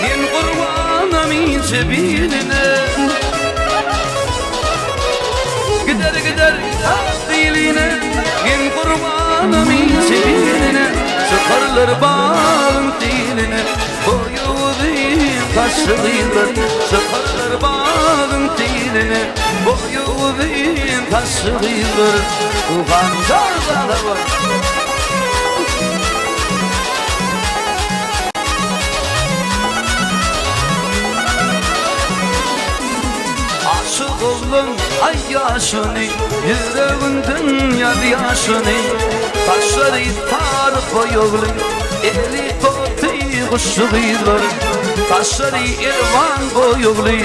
Men gurbanam inçe biline. Gider gider öz iline, Men gurbanam inçe biline. Çykarlar bagyň diline, Boýy uzyn saçly gyzlar. Çykarlar bagyň diline, Boýy uzyn saçly gyzlar. Tuhan var. Aşyk oldum ay ýaşyny, Ýüreginden ýaz ýaşyny. Saçlary sary boýagly, Eli toty guşly gyzlar. Saçlary elwan boýagly,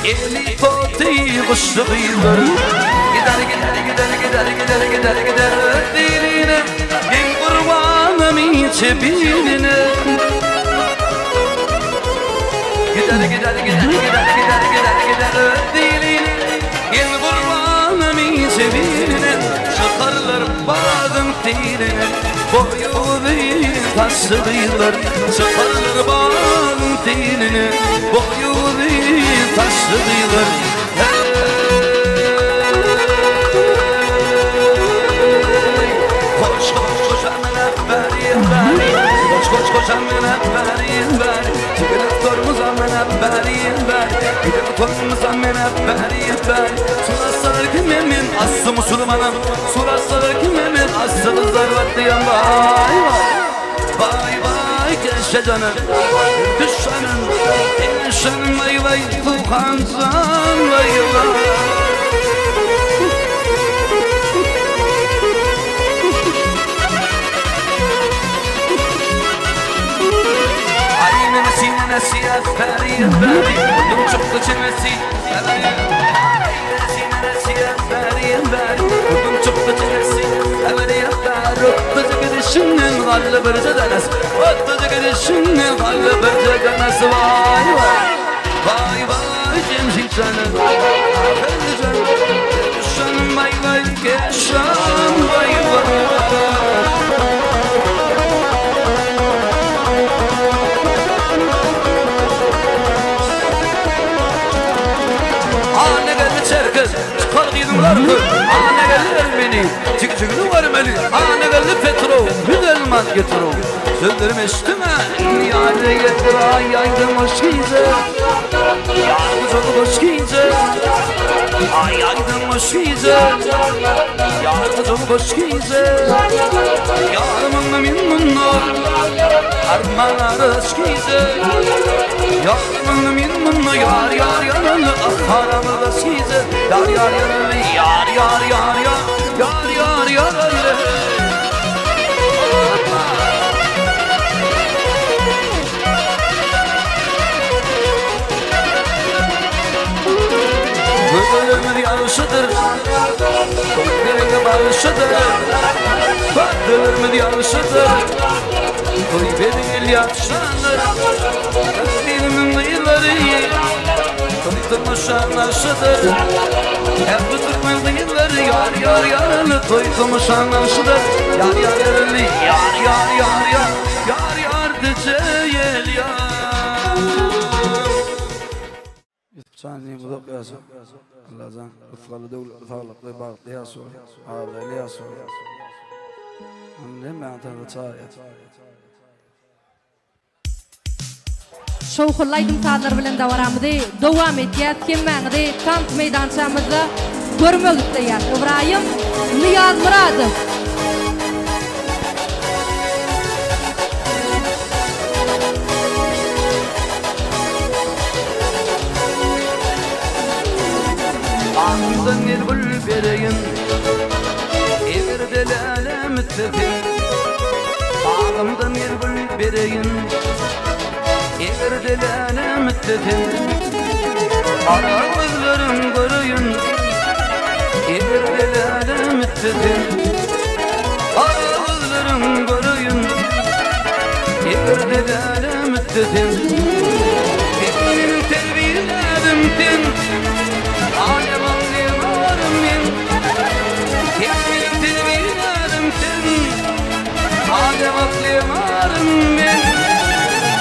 Eli toty guşly gyzlar. Gider gider gider gider gider gider gider diline, Men gurbanam inçe biline. Gider gider gider gider gider gider gider diline. Çykarlar bagyň teýine, Boýy uzyn saçly gyzlar. Çykarlar bagyň teýine, Boýy uzyn saçly gyzlar. Hey! Koş koş koş amına bari bari. Koş koş koş amına bari bari. Çıkılıp torumuz amına bari bari. Gidip torumuz amına bari bari. Suraslar kimemin aslı musulmanım. Suraslar kimemin aslı kızlar var vay vay. Vay vay keşke canım. Düşmanım. Eşen vay vay Tuhancan vay vay. Ay nenesi nenesi eferi eferi Vurdum çoklu çenesi eferi. Ay nenesi nenesi eferi eferi Vurdum çoklu çenesi eferi eferi. Öttücü gidişinden gallı birce denes. Öttücü gidişinden gallı birce denes. Vay vay. Vay vay Cemşit canım. Efendi canım. Düşen vay vay Keşan vay vay. Anne geldi Çerkez, çıkar giydim larkı. Anne geldi Ermeni, çık çıkını vermeli. Anne geldi Petro, Hüdelman getiro. Sözlerim eşitme, yâre getir ay yaydım hoş giyce. Yar çok hoş giyce. Ay yaydım hoş giyce. Yar çok hoş giyce. Yarımın min munno, Arman arış giyce. Yarımın min munno, yar yar yaralı, ah haramı da giyce. Yar yar yaralı, yar yar yar yar, yar yar yaralı. Gözlerimiz yarışıdır, Toy bağışıdır. Gözlerimiz yarışıdır, Toy benim yakışanır. Benim yılları, Toy tımışanlaşıdır. Hep bu Türkmen yılları yar yar yaralı. Toy tımışanlaşıdır. Yar yar yaralı, yar yar yar yar, yar yar diceyel yar. Yusufcan uzak ýaşa. Allahjan rysgaly döwletli saglykly bagtly ýaşa. Abraýly ýaşa. Hemme tarafı çağırýar. Şowhunly aýdym sazlar bilen dawaramyzy dowam etýär. Hemmäňizi tans meýdançamyzda görmek isleýär. Ibrahim Niýazmyradow. Ağzından el gül bereyim Eger delalem tefin Ağzımdan el gül bereyim Eger delalem tefin Ara gözlerim göreyim Eger delalem tefin Ara gözlerim göreyim Eger delalem tefin Benim terbiyelerim ten Alem alem men Benim terbiyelerim ten Alem alem men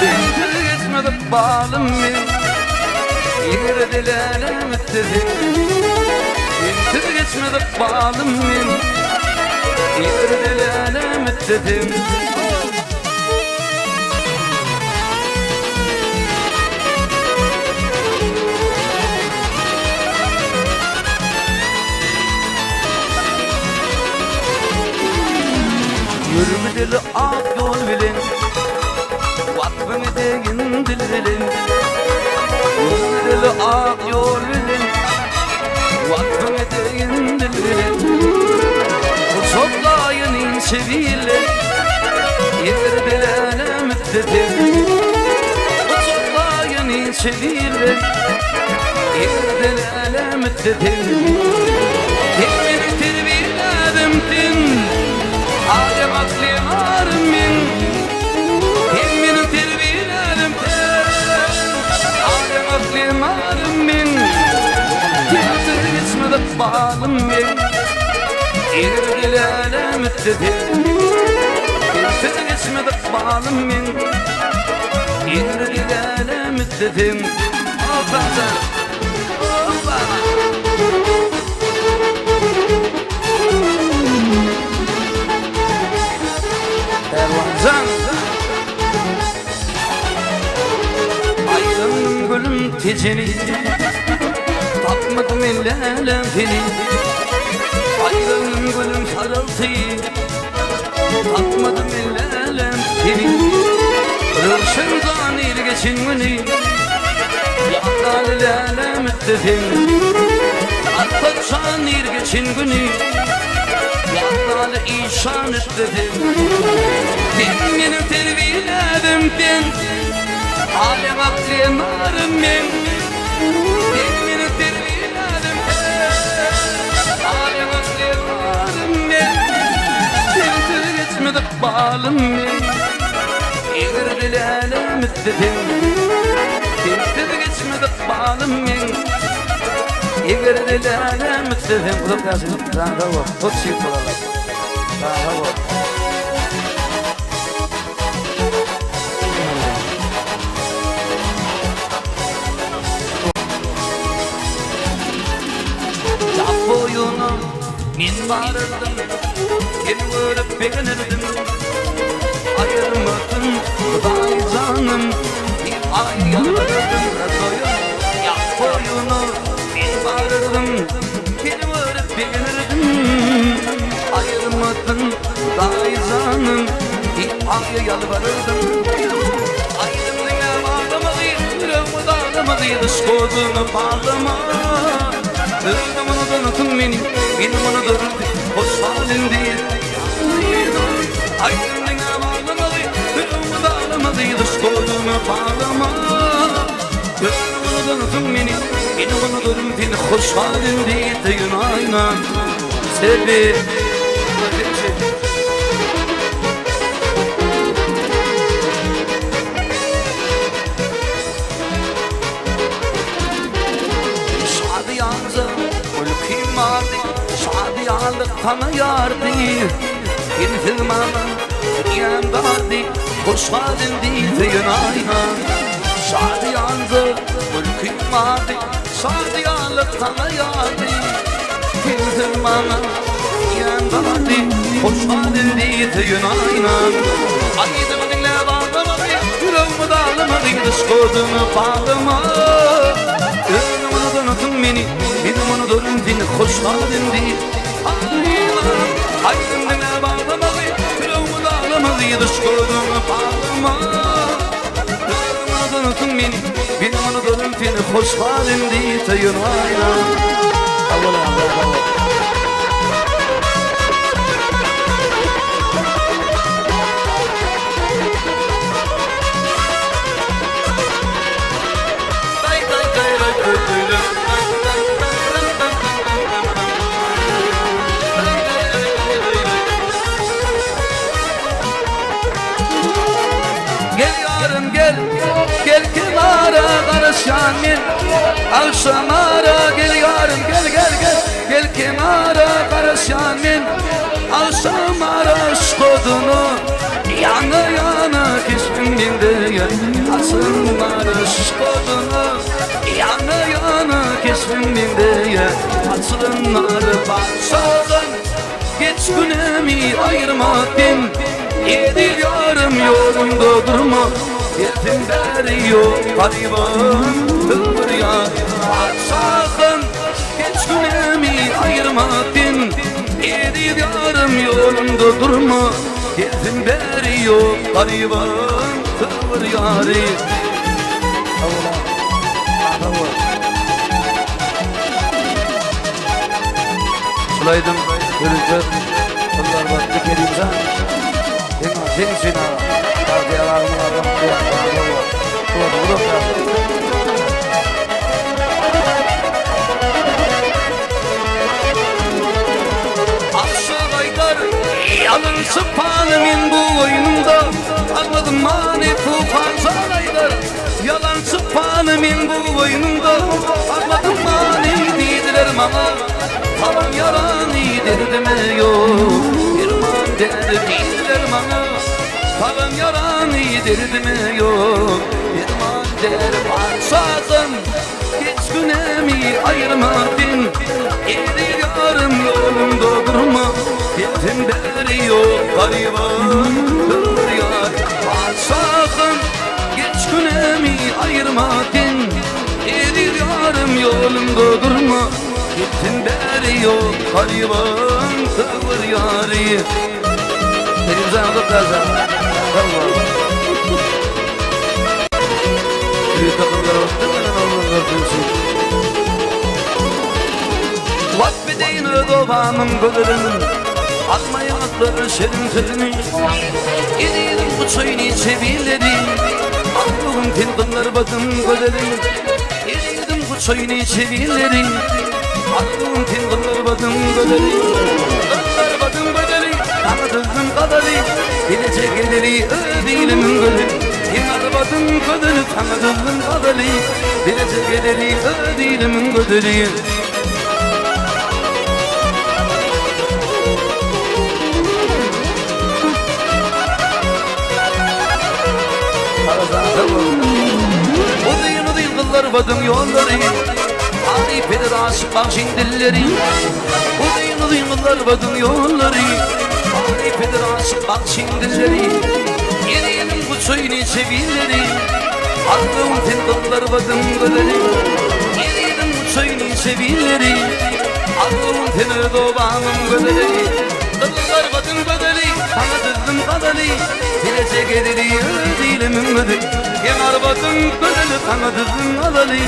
Sensiz geçmedik balım men Eger delalem tefin Sensiz geçmedik balım men Eger delalem tefin Yürümdeli ak yol bilin Vakfını deyin dil bilin Yürümdeli ak yol bilin Vakfını deyin dil bilin Toplayın inçe bile Yer bilene müddetin Toplayın inçe bile Yer bilene müddetin Temir terbiledim tin Alem aklim arım min Temir terbiledim tin Alem aklim arım min Tilsiz geçmedik balım min. Eger gelälem islesem Sensiz geçmez ykbalym meň Eger gelälem islesem Hoppa Hoppa Pälwanjan Aýlandym gülüm Tejeni Tapmadym men lälem seni Aýlandym gülüm Saralty Tapmadym men lälem seni Röwşen zanir geçen güni Ýatlaly lälem islesem Arpaçan ir geçen güni Ýatlaly işan islesem Sen meniň terbiýlädim sen Alem akly narym men Sen meniň terbiýlädim sen Alem akly narym men Sensiz geçmez ykbalym men Eger dil älem islesem Sensiz geçmez ykbalym men Eger dil älem islesem Uzak ýaşasyn. Janyň sag bol. Hoş şeýit bolarlar. Janyň sag bol. Ýap boýuna men barardym, Seni görüp begenirdim. Aýyrmasyn Hudaý janym, diýip aý ýalbarardym. Ýap boýuna men barardym, Seni görüp begenirdim. Aýyrmasyn Hudaý janym, diýip aý ýalbarardym. Aýdym diňläp aglamady, ýüregimi daglamady, Yşk oduna parlama. Özüň unudansyň meni, men unudyryn seni, hoş gal indi. Aýdym diňläp aglamady, ýüregimi daglamady, Yşk oduna parlama. Özüň unudansyň meni, men unudyryn seni, hoş gal indi. Söýün aýna, sebi. Şadyýanca gülkim bardy, Şadyýanlyk saňa ýardy. Sensiz maňa dünýäm dardy, Hoş gal indi söýen aýna. Şadyýanca gülkim bardy, Şadyýanlyk saňa ýardy. Sensiz maňa dünýäm dardy, Hoş gal indi söýen aýna. Aýdymy diňläp aglamady, Ýüregimi daglamady, Yşk oduny paglama. Özüň unudansyň meni, Men unudyryn seni, hoş gal indi. Aýdym diňläp aglamady, Ýüregimi daglamady, Yşk oduny paglama. Özüň unudansyň meni, Men unudyryn seni, hoş gal indi söýen aýna. Sag bol agam, sag bol. Gel ýarym gel, gel kenara garaşýan men Agşamara gel ýarym gel gel gel Gel kenara garaşýan men Agşamara yşk oduna Ýana ýana keşbiň meňzeýär Açylmar yşk oduna Ýana ýana keşbiň meňzeýär Açylmar patyşadan Geç günämi aýyrma sen Eziz ýarym ýolumda durma Gelsin bäri ýok garybam Ömür ýar patyşahym Geç günämi aýyrma sen Eziz ýarym ýolumda durma Gelsin bäri ýok garybam Ömür ýary Sag bol agam. Sag bol. Şulaýdym ýörite Yllar batdy Kerimjan. Seň seň üçin agam. Bagtyýar agam adam sag bol. Uzak ýaşa. Aşyk aýdar Ýalynçy pany men bu oýnumda Agladym many tufan jan aýdar Ýalançy pany men bu oýnumda Agladym many diýdiler. diýdiler maňa Salam ýarany derdime ýok Derman däri diýdiler maňa Salam ýarany derdime ýok Derman däri patyşasym Hiç günämi aýyrma sen Eziz ýarym ýolumda durma Gelsem bäri ýok garyban Ömür ýar patyşasym Geç günämi aýyrma sen Eziz ýarym ýolumda durma Gitsin bäri ýok garyban Söwer ýary Elimize alyp gaza. Tamam. Bir takımlar olsun. Wasp edeýin öz obamyň gözelin Almaýyn atlar şirin sözüni Ezizim guçaýyn niçe billeri Aklygym sen gyzlar batym gözelin Ezizim guçaýyn niçe billeri Aklygym sen gyzlar batym gözeli Gyzlar batym gözeli Saňa düzdüm gazaly Gelejek edeli öz ilimiň gözi Sen arbatym gözeli Saňa düzdüm gazaly Gelejek edeli öz ilimiň gözeli Uzyn uzyn gyzlar badyň ýollary Aryp eder aşyk bagşyň dilleri Uzyn uzyn gyzlar badyň ýollary Aryp eder aşyk bagşyň dilleri Ezizim guçaý niçe billeri Arzuwym sen gyzlar badyň gözeli Ezizim guçaý niçe billeri Arzuwym sen öz obamyň gözeli Gyzlar badyň gözeli Saňa düzdüm gazaly Gelejek edeli öz ilimiň gözi Hem arbadyň gözeli Saňa düzdüm gazaly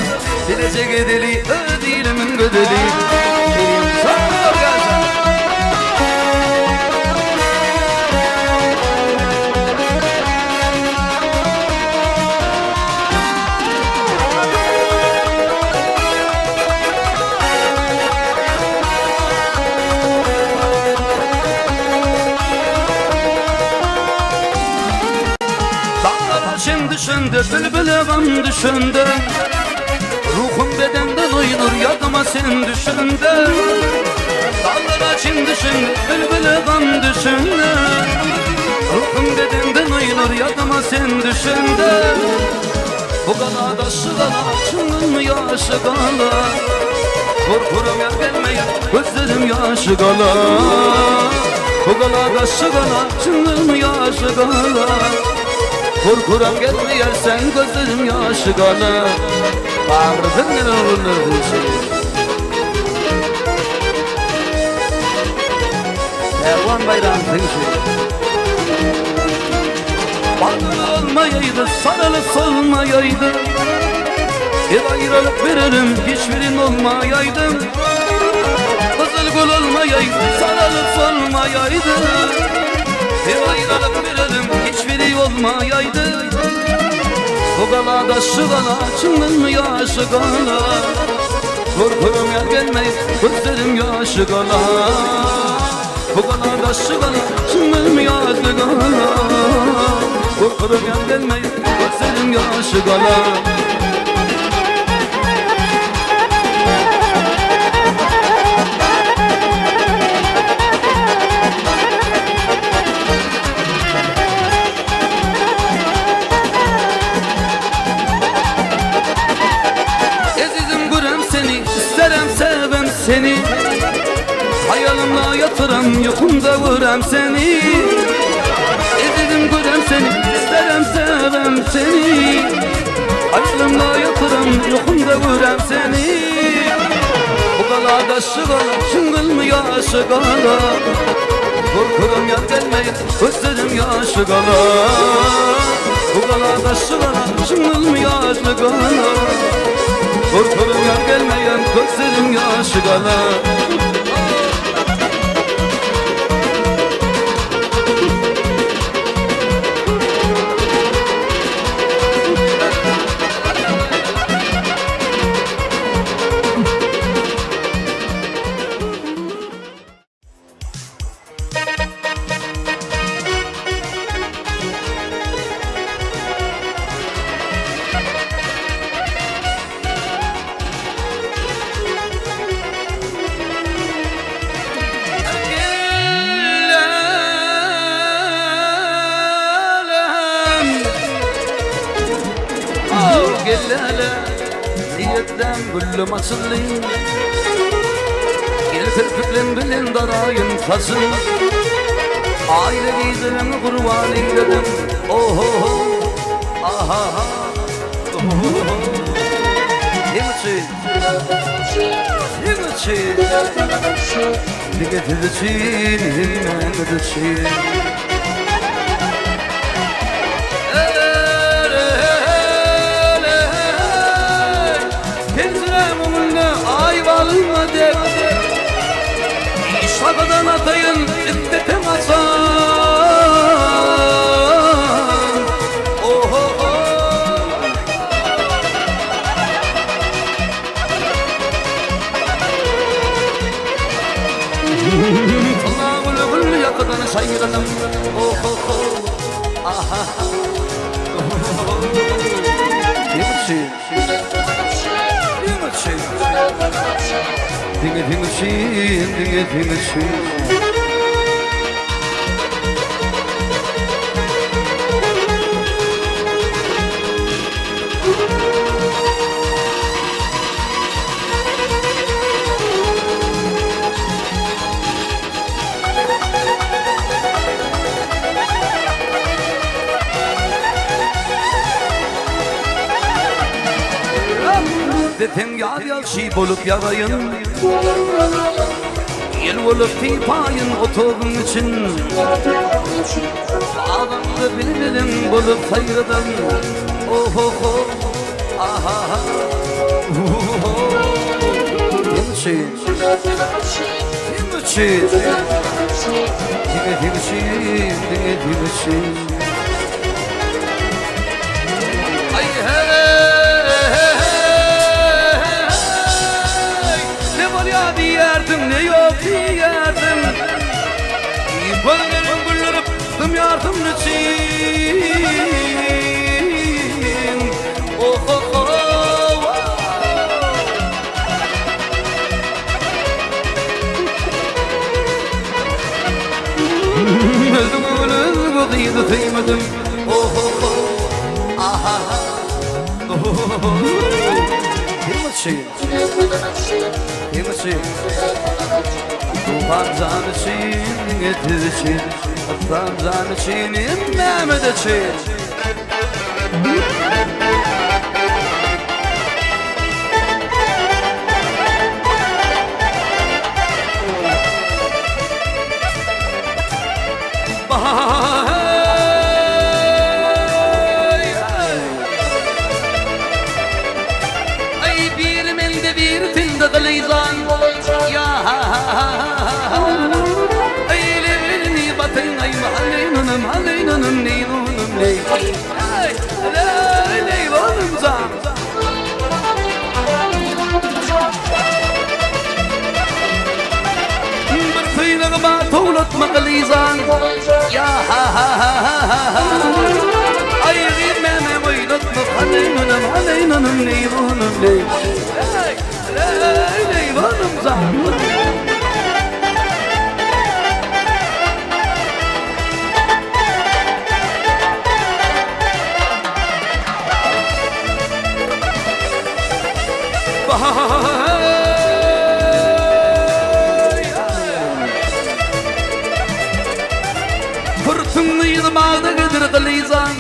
Gelejek edeli öz ilimiň gözeli Sağ ol gaza. Dağlar başım düşündü, bülbüle gam düşündü Ruhum bedenden oynur, yadıma sen düşündü Dağlar başım düşündü, bülbüle gam düşündü Ruhum bedenden oynur, yadıma sen düşündü Bu galada şu gala, çınlın yaşı gala Korkurum ya gelmeye, gözlerim yaşı gala Bu galada şu gala, çınlın yaşı gala Korkuram gelmeyersen gözlerim yaşı gala Bağırdın ne olur şey. Ervan bayram şey. Bağlı olmayaydı, sarılı solmayaydı Bir ayrılık veririm, hiçbirin olmayaydı Kızıl gül olmayaydı, sarılıp solmayaydı Bir ayrılık veririm, hiçbiri olmayaydı Bu galada şu gala, çınlın yaşı gala Korkurum ya gelmeyi, gözlerim yaşı gala Bu galada şu gala, çınlın yaşı gala Korkurum ya gelmeyi, gözlerim yaşı gala Ezizim görem seni, isterem sevem seni Hayalimle yatıram, yokumda görem seni Ezizim görem seni, isterem sevem seni Hayalimle yatıram, yokumda görem seni Bu galada şu gala, şıngıl mı yaşı gala Korkuram yar gelmeye, gözlerim yaşı gala Bu galada şu gala, şıngıl mı yaşı gala Korkurum yar gelmeyen gözlerim yaşı gala gelläle, Niýetlem güllüm açyldy. Gel kirpikleň bilen daraýyn saçyň, Aýly gijeleňi gurban eýledim. Oho-ho, aha-ha, oho-ho. Seň üçin, seň üçin, diňe siz üçin, hemmäňiz üçin. Penjiräň öňünde aý balma dek, Şagadan ataýyn isleseň açan. Oho-ho. Tylla güli gül ýakadan şaýranym. Oho-ho. Aha-ha. Oho-ho. Seň üçin. Seň üçin. Diňe seň üçin, diňe seň üçin. Depeň ýaz-ýagşy bolup ýagaýyn, Ýel bolup typaýyn otagyň için. Bagymda bilbiliň bolup saýradan, Oho-ho, aha-ha, hu-hu-ho. Seň üçin, seň üçin, diňe seň üçin, diňe seň üçin. Aý heý, ne bolýa diýerdiň, ne ýok diýerdiň. Gözlerim güldürip dymýarsyň üçin. Oho-ho. Özüňe gül, özüňe gyzy söýmedim. Oho-ho, aha-ha, oho-ho. Seň üçin, seň üçin, Tufan jan üçin, diňe siz üçin, Yslam jan üçin, hemmämiz üçin. Aý biri mende biri sende gylyjan ýa Aý leýlini batyň aý maleýnunum aleýnunum neýnunum leý Aý leý leýlanym jan. Bir sylagy bar towlatma gylyjan Ýa Aý gyz meme oýnatma Haleýnunum haleýnunum leýlunum leý Leý leý leýlanym jan. Pürtüň yzy bagda gezer gylyjan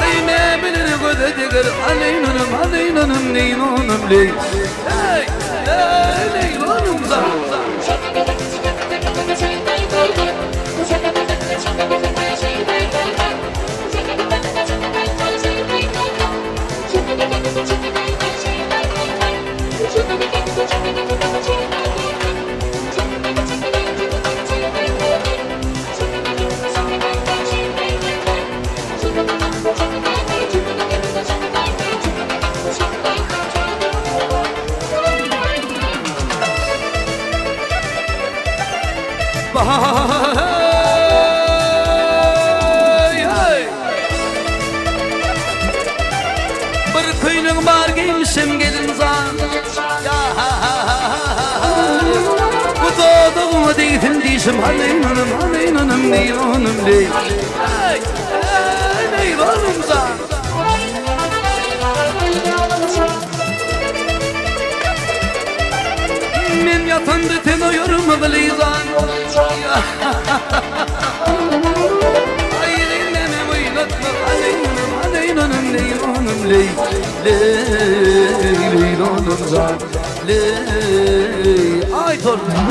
Eý bilir göze deger Aleýnunum aleýnunum neýnunum leý Leý leý leýnunum zan. Bir köýnegiň bar geýmişem gelinjan Bu dodagyňa degsin diýşim Haleýnunum haleýnunum neýnunum leý Leý leýnunum. Leýlanym jan. Men ýatanda sen oýarmaz Leýlan. Aý meni oýnatma Leýlanym, Leýlanym, Leýlanym, leý, leý, Leýlanym jan, leý, aý tolkun.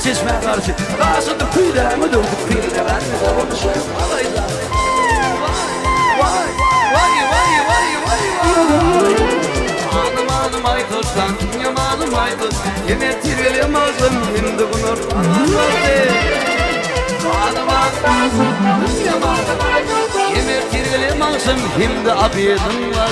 Çeşmä garşy Garşydyr küýdäňi döwdük Pirine verme olmuşum Alayda Vay vay vay vay vay vay Adım adım ay tozdan Yamanım ay toz Yine tirgelem ağzım Şimdi bunu Adım adım Yamanım Yine tirgelem ağzım Şimdi abidim var.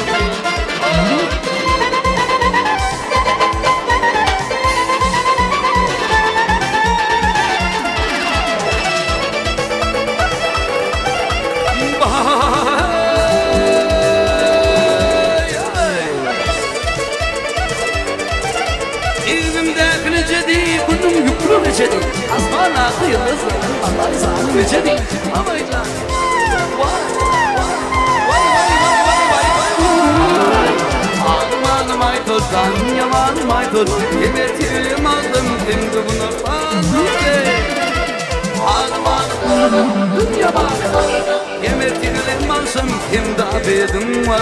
Necedi, asmana yıldız, Allah sana necedi, amaycan. Vay, vay, vay, vay, vay, vay, vay. Aman ay tozdan, yaman ay toz, yemetim aldım, şimdi bunu Aman dünya bak, yemetim alsam, şimdi abedim var.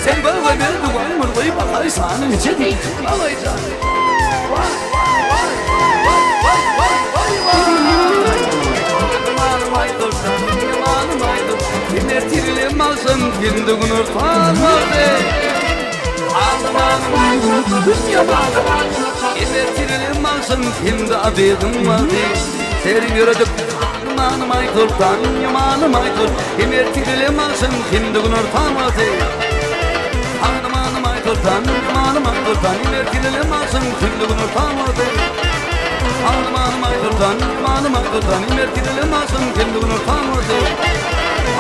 Sen bana ver duvar mırlayıp akay içedi. Alaycan. Vay vay vay vay vay vay vay. Yamanım ay dursan, yamanım ay dur. Yine tirilim alsın, şimdi bunu tanmadı. Ağlamanım, dünya bağlı. Yine tirilim alsın, şimdi abidim vardı. Serin yürüdük, Yamanım ay dur, yamanım ay dur. Yine tirilim alsın, şimdi bunu tanmadı. Ay dur, yamanım ay dur. Yine tirilim alsın, şimdi bunu tanmadı. Ağlamanım ay dur, yamanım ay dur. Yine tirilim alsın, şimdi bunu tanmadı.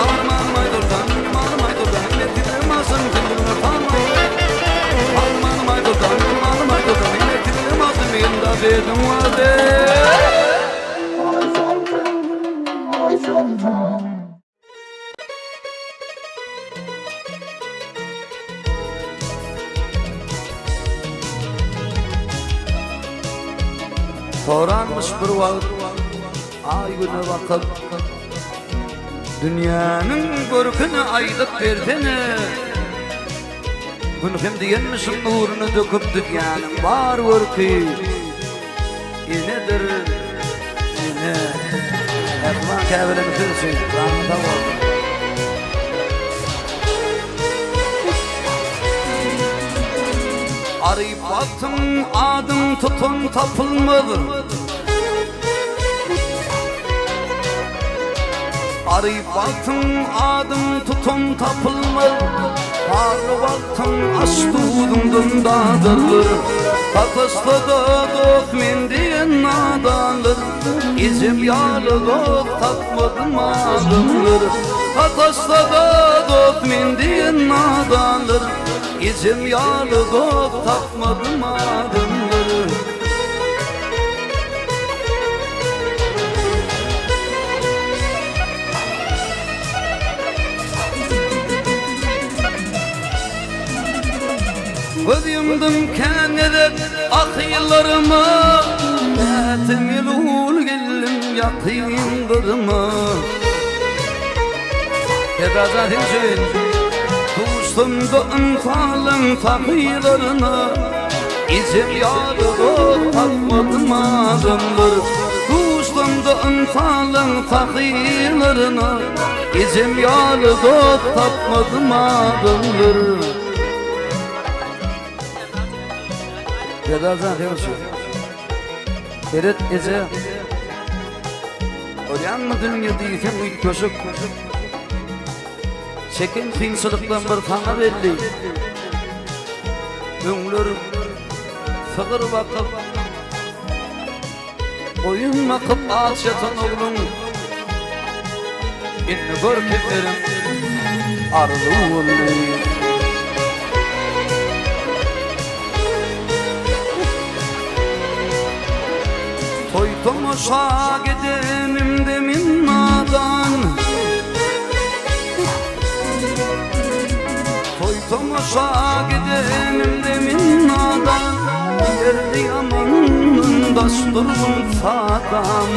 Ağlamanım ay dur, yamanım ay dur. Yine tirilim alsın, şimdi bunu tanmadı. Ağlamanım ay dur, yamanım ay dur. Yine tirilim alsın, şimdi abidim vardı. Soranmış bir vakt ay güne bakyp Dünýäniň görküni aýdyp bersene Gün hem diýenmişim nuruny döküp dünýäniň bar görki Enedir ene Mähriban käbelemi siz üçin janyň sag bolsun. Aryp wagtyň adyň tutan tapylmaz. Aryp wagtyň adyň tutan tapylmaz. Parly wagtyň aş duzuňdan dadyrdyr. Sataşsa da dost men diýen nadandyr. Ejem ýaly dost tapmadym adamlar. Sataşsa da dost men diýen nadandyr. Ejem ýaly dost tapmadym adamlar. Göz yumdum kendine ah yıllarıma Ätim ýyl geldim ýakyn gyzyma. Serdarjan sen üçin. Duşsam-da ynsanlaň sahylaryna, Ejem ýaly dost tapmadym adamlar. Duşsam-da ynsanlaň sahylaryna, Ejem ýaly dost tapmadym adamlar. Serdarjan sen üçin. Seret eje. Görýäňmi dünýe diýseň üýtgeşik. Çeken kynçylykdan bir saňa belli. Öňler sygyr bakyp, goýun bakyp aç ýatan ogluň indi gör kimleriň arzuwy boldy. Toý tomaşa gidenimde men nadan Toý tomaşa gidenimde men nadan Derdi ýamandan daş durgun sadam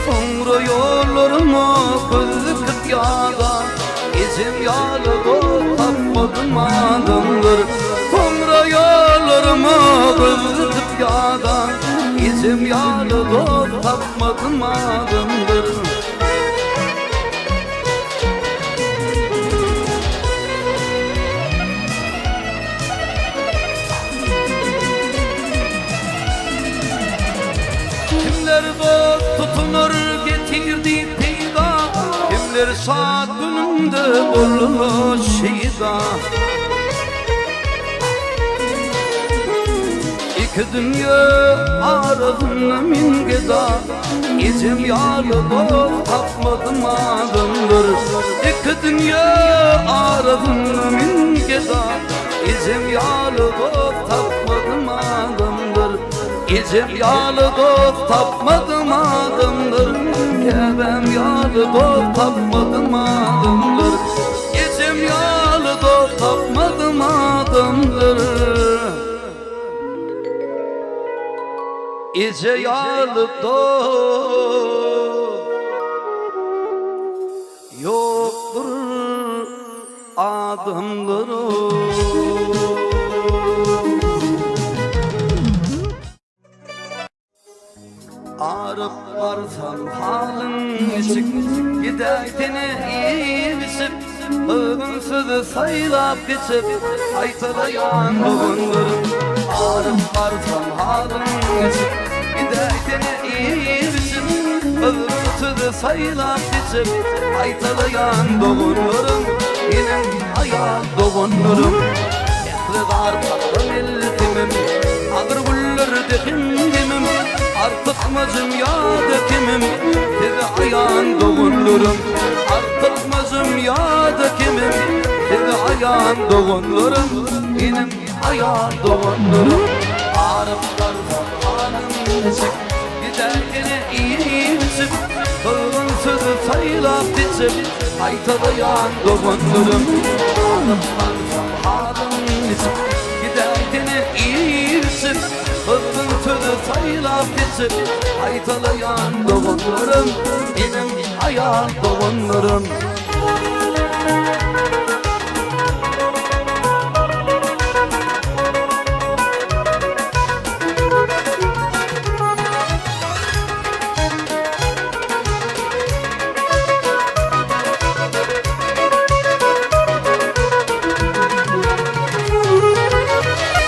Soňra ýollaryma göz dikip ýadan Ejem ýaly dost tapmadym adamlar Soňra ýollaryma göz dikip ýadan Ejem ýaly dost tapmadym adamlar Kimler dost tutunar getirdi peýda Kimler şat günümde boldular şeýda Iki dünýe arasynda men geda Ejem ýaly dost tapmadym adamlar Iki dünýe arasynda men geda Ejem ýaly dost tapmadym adamlar Ejem ýaly dost tapmadym adamlar Käbäm ýaly dost tapmadym adamlar Ejem ýaly dost tapmadym adamlar Eje ýaly dost Ýokdur adamlar Aryp barsam halyň niçik Gidäýsene iýip-içip Gyzgyn sözi saýlap geçip Gaýtalaýan doganlarym Aryp barsam halyň niçik Gidäýsene iýip-içip Gyzgyn sözi saýlap geçip Gaýtalaýan doganlarym Meniň aýal doganlarym Ähli zar salgym eltimim Agyr günlerde hemdemim Artykmajym ýa-da kemim Size aýan doganlarym Artykmajym ýa-da kemim Size aýan doganlarym Meniň aýal doganlarym Aryp garsam halyň niçik Giderkene iýip-içip Gyzgyn sözi saýlap-seçip Gaýtalaýan doganlarym Aryp garsam halyň niçik Giderkene iýip-içip Gyzgyn sözi saýlap-seçip Gaýtalaýan doganlarym Meniň aýal doganlarym.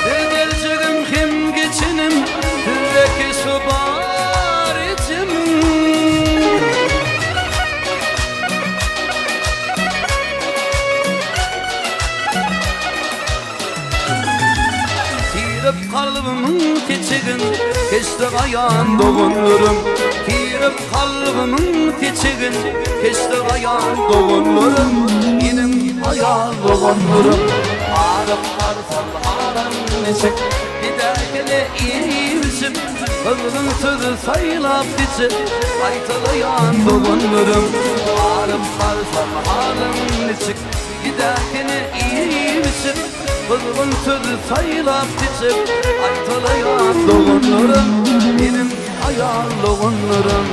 Bir geljegim hem geçenim, Sizdeki şu bar içimiň. Tirip kalbymyň seçigin, Keşde gaýan doganlarym. Tirip kalbymyň seçigin, Keşde gaýan doganlarym. Meniň aýal doganlarym. Aryp barsam aram niçik, Gidäýsene iýip-içip, Gyzgyn sözi saýlap seçip, Gaýtalaýan doganlarym. Aryp barsam halym niçik, Gidäýsene iýip-içip, Gyzgyn sözi saýlap seçip, Gaýtalaýan doganlarym, Meniň aýal doganlarym.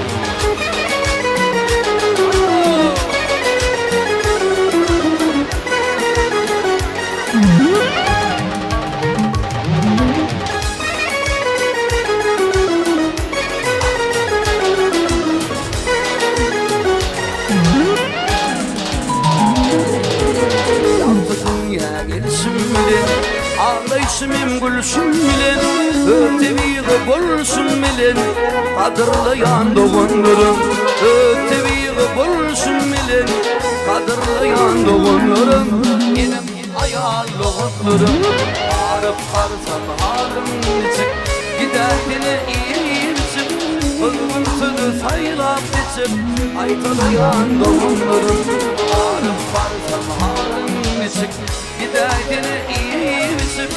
gülşüm bilen, Öz tebigy bolşum bilen, Gadyrlaýan doganlarym. Öz tebigy bolşum bilen, Gadyrlaýan doganlarym. Enem, aýal doganlarym. Baryp garsam halym niçik, Gider iýip-içip, Gyzgyn sözi saýlap seçip, Gaýtalaýan doganlarym. Baryp barsam halym niçik, Gidäýsene iýip-içip,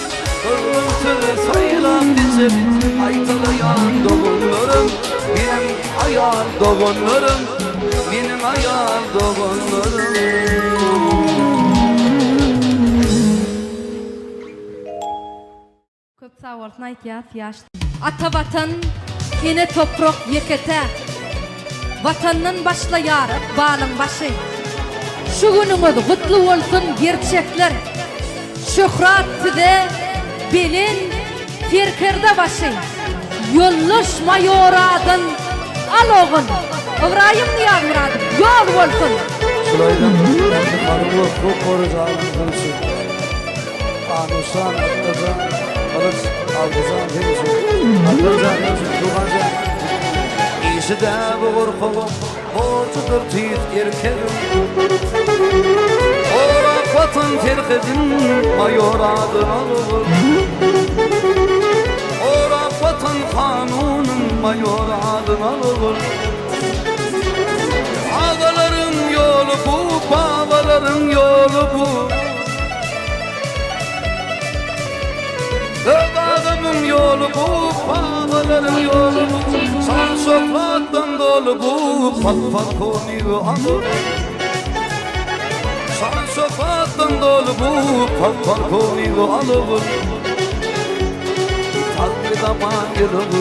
Gyzgyn sözi saýlap seçip, Gaýtalaýan doganlarym. Meniň aýal doganlarym, Meniň aýal doganlarym. Köp sag bolsun aýtýas ýaş. Ata Watan, ene toprak ýeke-täk. Watandan başlaýar ykbalyň başy. Şu günüňiz gutly bolsun gerçekler. Şöhrat size belent serkerde başy. Ýoldaş maýor adyn al ogul. Ybraýym Nyýazmyradow ýol bolsun. Şulaýdan ähli harby we hukuk goraýjy adamlar üçin. Anuşan, Atdajan, Gylyç, Aldyjan sen üçin. Atlarjan sen üçin, Tuganjan. Işi däbi gorkagyň, borjudyr tüýs erkegiň. Gorap Watan serhedin, maýor adyn alyp. Gorap Watan kanunyn, maýor adyn alyp. Agalaryň ýoly bu, babalaryň ýoly bu. Öz adamyň ýoly bu, babalaryň ýoly bu. Şan şöhratdan doly bu, podpolkownigi alyp. Şan şöhratdan doly bu, podpolkownigi alyp. Tatly zaman gelip,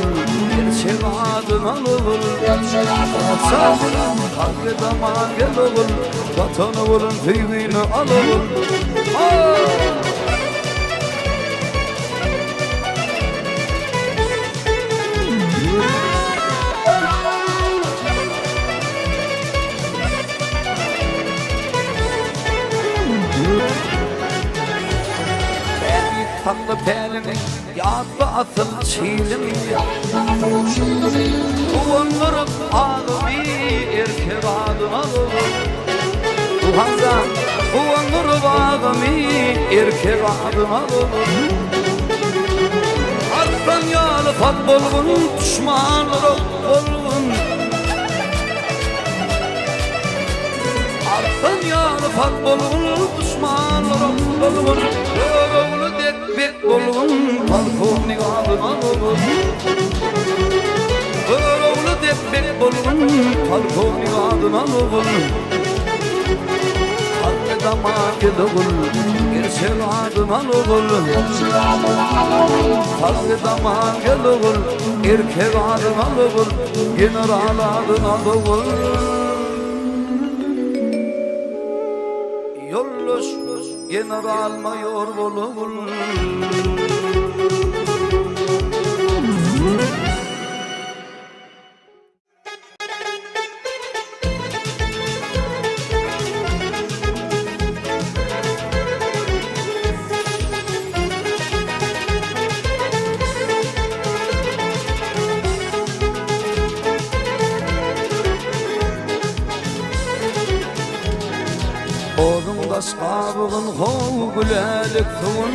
gerçek adyn alyp. Tatly zaman gelip, Watany bolan söýgini alyp. Sakla päliňi, ýatla asyl çiliňi. Guwandyryp agymy, erkek adyn alyp. Guwansa, guwandyryp agymy, erkek adyn alyp. Arslan ýaly sag bolgun, duşmanlara bolgun. Arslan ýaly sag bolgun, duşmanlara bolgun. Görogly dek bek bolgun, polkownik adyn alyp. Görogly dek bek bolgun, polkownik adyn alyp. Tatly daman gel ogul, gerçek adyn al ogul. Tatly daman gel ogul, erkek adyn al ogul, general adyn al ogul. Ýoldaş general maýor bol ogul. Oduň daş gabygyn how gülälek suwun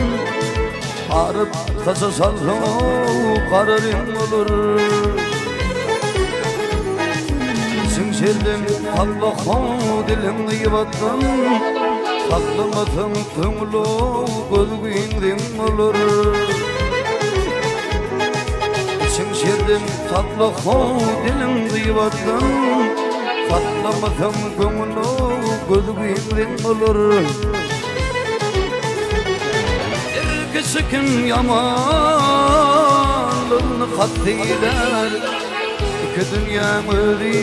Aryp saça salsaň how gara reň bolar. Içiň şerden sakla how diliň gybatdan Saklamasaň köňül how gözgüň zeň bolar. Içiň şerden sakla how diliň gybatdan Saklamasaň köňül how gözgüň zeň bolar. Er kişi kim ýamanlygyny kast eýlär, Iki dünýäň özi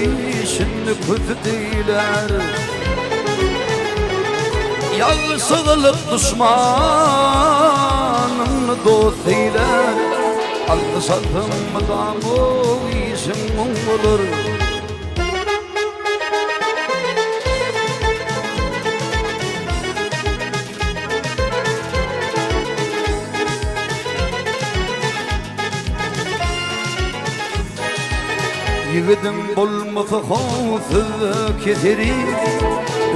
şindi kösüt eýlär. Ýagşy gylyk duşmanyňny dost eýlär, Alkyş alsaň mydama işiň oň bolar. Ýigidiň bolmasa how sözde keseri,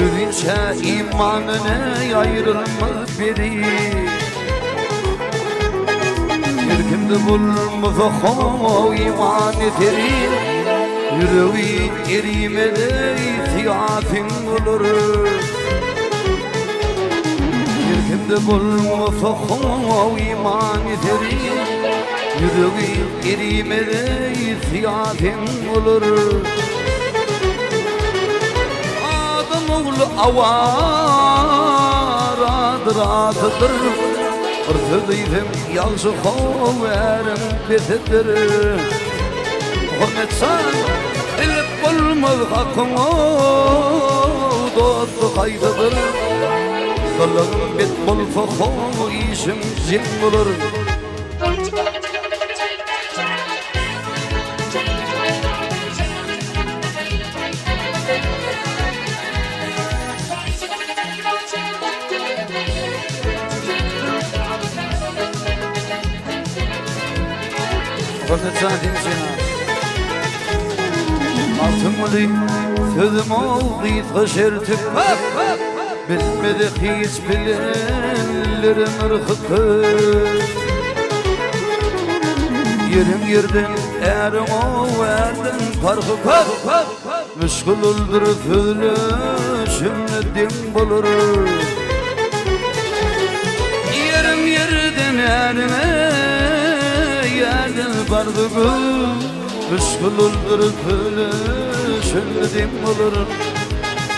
Ölinçä imanyny aýrylmaz beri. Her kimde bolmasa how iman eseri, Ýüregi erimedi syýasyň bolar. Her kimde bolmasa how iman eseri, Ýüregi erimedi syýasyň bolar. Adam ogly awaradyr atydyr, Bir söz diýsem ýagşy how äriň besidir. Muhammetjan bilip bolmaz hakyň dosty haýsydyr. Gylygyň bet bolsa how işiň jeň bolar. Muhammetjan seň üçin Magtymguly sözüm ol gysga şerti köp Bilmedi hiç bilenlere nyrhy köp Ýeriň ýerden äriň o ärden parhy köp Müşgül oldur sözleşimde deň bolar Ýeriň ýerden ärine ýerden parhy köp Müşgül oldur sözleşimde deň bolar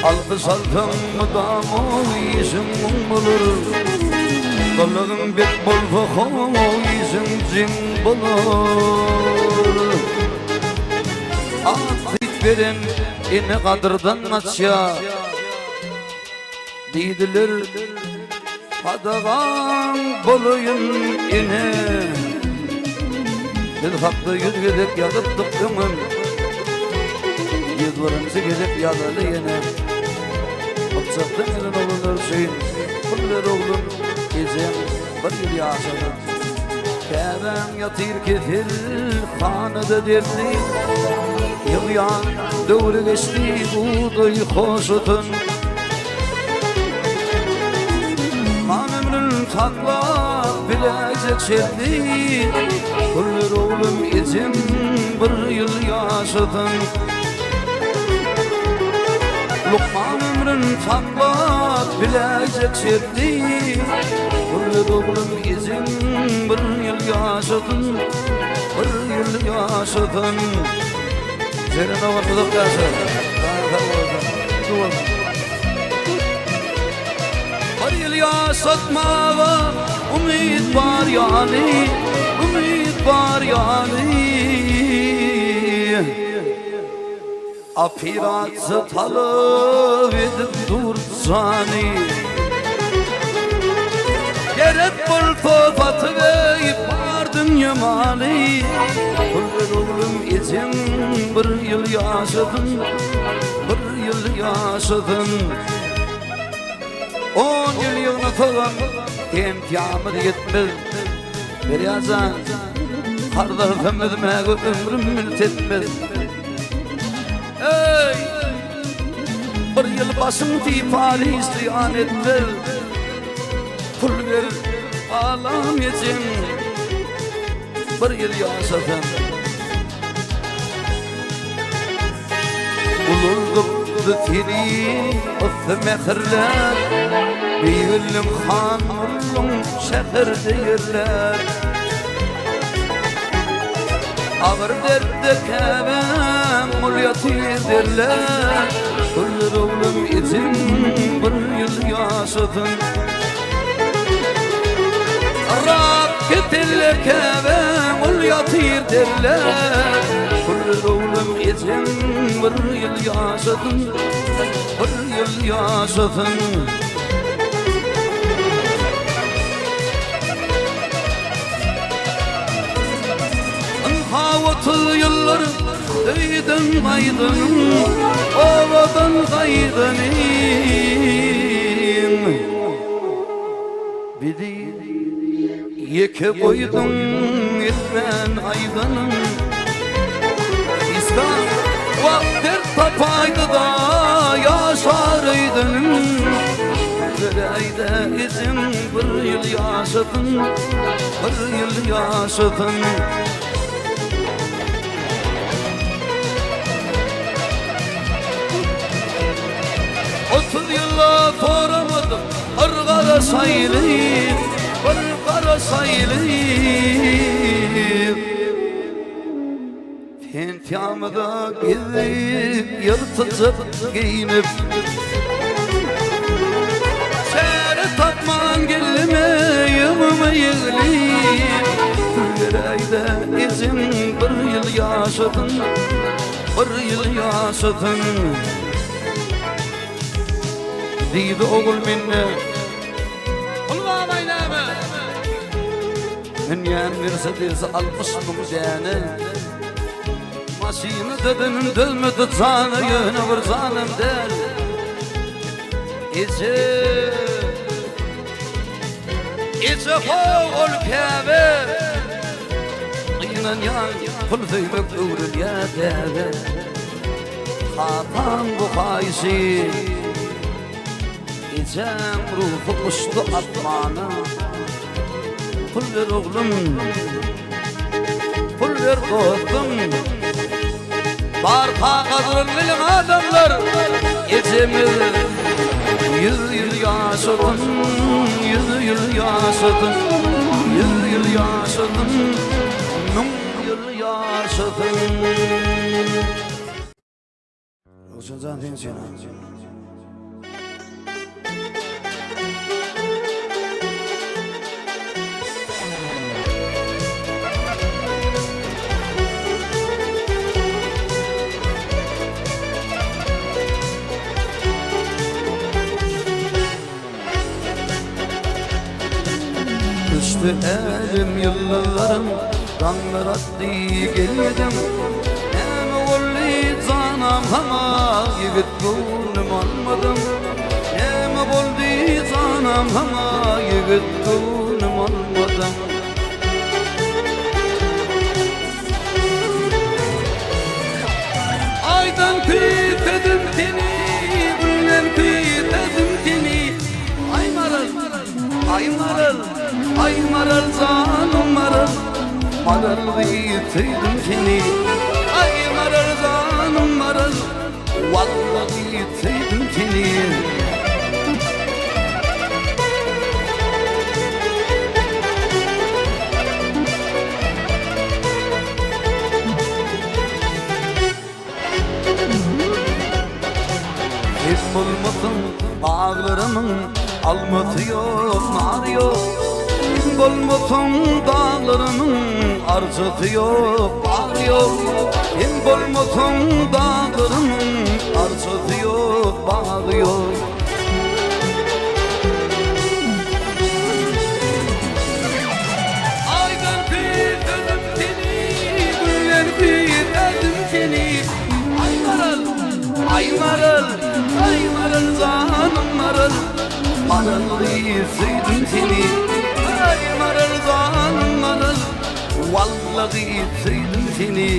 Alkyş alsaň mydam o işiň muň bolar Gylygyň bet bolsa ho işiň jeň bolar Ak süýt beren ene gadyrdan gaçýar Diýdiler Sadagaň bolaýyn ene Biz hakda ýüz gezek ýazypdyk öňem 101-nji gezek ýazaly ýene Gypjakdan gelen oglanlar üçin pul ber oglum ejeň bir ýyl ýaşasyn Käbäň ýatyr kesel hanada dertli Ýygýan döwri geçdi bugdaý hoşasyn Man ömrün saklap biläýjek şertli Gülür oglum ejem bir ýyl ýaşasyn Lukman ömrün saklap biläýjek şertli Gülür oglum ejem bir ýyl ýaşasyn Bir ýyl ýaşasyn Jeren oglum uzak ýaşa. Sag bolsun. Bir ýyl ýaşatmaga umyt bar ýaly, umyt bar ýaly. Operasiýa talap edip dur jany. Gerek bolsa satybeýip bar dünýe maly. Pul ber oglum ejeň bir ýyl ýaşasyn. Bir ýyl ýaşasyn. On ýyl ýygnasagam pensiýamyz ýetmez. Derýajan, karz alsam özmäge ömrüm milt etmez. Eý! Bir ýyl başyň sypal hiç zyýan etmez. Pul ber, balam ejem, bir ýyl ýaşasyn. Ulaldypdy seni yssy mähirler, Beýgeldiň han bolduň şäherde ýerler. Agyr dertde käbäm ol ýatyr derler, Güller oglum ejem bir ýyl ýaşasyn. Rak keselle käbäm ol ýatyr derler, Güller oglum ejem bir ýyl ýaşasyn, Bir ýyl ýaşasyn. Ynha 30 ýyldyr öýden gaýdanym, obadan gaýdanym. Bizi ýeke goýduň etmän aýdanym. Iskan. Wagt dert tapaýdy-da ýaşar öýdenim. Geläýdä ejem bir ýyl ýaşasyn, bir ýyl ýaşasyn. 30 ýylla soramadym bir gara şaýly, bir gara şaýly. Pensiýamyza gezip, ýyrtyjyk geýnip. Çäre tapman geldim ýüňüme ýeglip. Geläýdä ejem bir ýyl ýaşasyn, bir ýyl ýaşasyn. Diýdi ogul mende. Pul barmaý näme? Münýän Mersedesi 60 müň däne. Maşyny dedenim dözmedi jana ýöne bir janym däl. Eje Eje ho ol käbe. Gynanýan pul söýmek öwrülýär däbe. Kakaň bu haýyşy Ejeň ruhy uçdy asmana. Pul ber oglum, pul ber dostum. Bar kagyzyn biliň adamlar. Ejemiz 100 ýyl ýaşasyn, 100 ýyl ýaşasyn, 100 ýyl ýaşasyn, 1000 ýyl ýaşasyn. Röwşenjan sen üçin. Düşdi elim ýyldyzlarym, daňlar atdy gelmedim. Näme boldy janam saňa, ýigit göwnüm almadym. Näme boldy janam saňa, ýigit göwnüm almadym. Aýdan küýsedim seni, günden küýsedim seni. Aý maral, aý maral, aý maral janym maral. Maral gyz söýdüm seni. Aý maral janym maral, wallahy söýdüm seni. Sen bolmasaň baglarymyň almasy ýok, nary ýok. Sen bolmasaň daglarymyň arçasy ýok, bagy ýok. Sen bolmasaň daglarymyň arçasy ýok, bagy ýok. Aýdan küýsedim seni, günden küýsedim seni. Aý maral, aý maral, aý maral janym maral. Maral söýdüm seni. Aý maral janym maral. Wallahy söýdüm seni.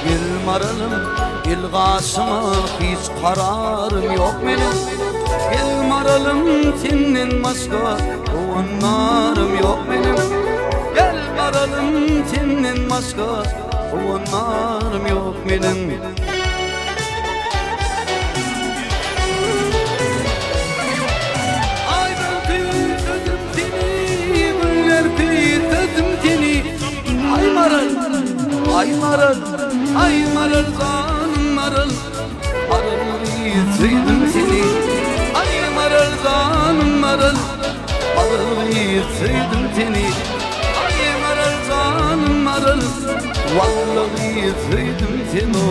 Gel maralym, gel gaşyma, hiç kararym ýok meniň. Gel maralym, senden başga howandarym ýok meniň. Gel maralym, senden başga howandarym ýok meniň. Aýdan küýsedim seni, güller küýsedim seni. Aý maral, aý maral, aý maral janym maral. Maral söýdüm seni. Aý maral janym maral. Maral söýdüm seni. Aý maral janym maral. Vallahi söýdüm seni.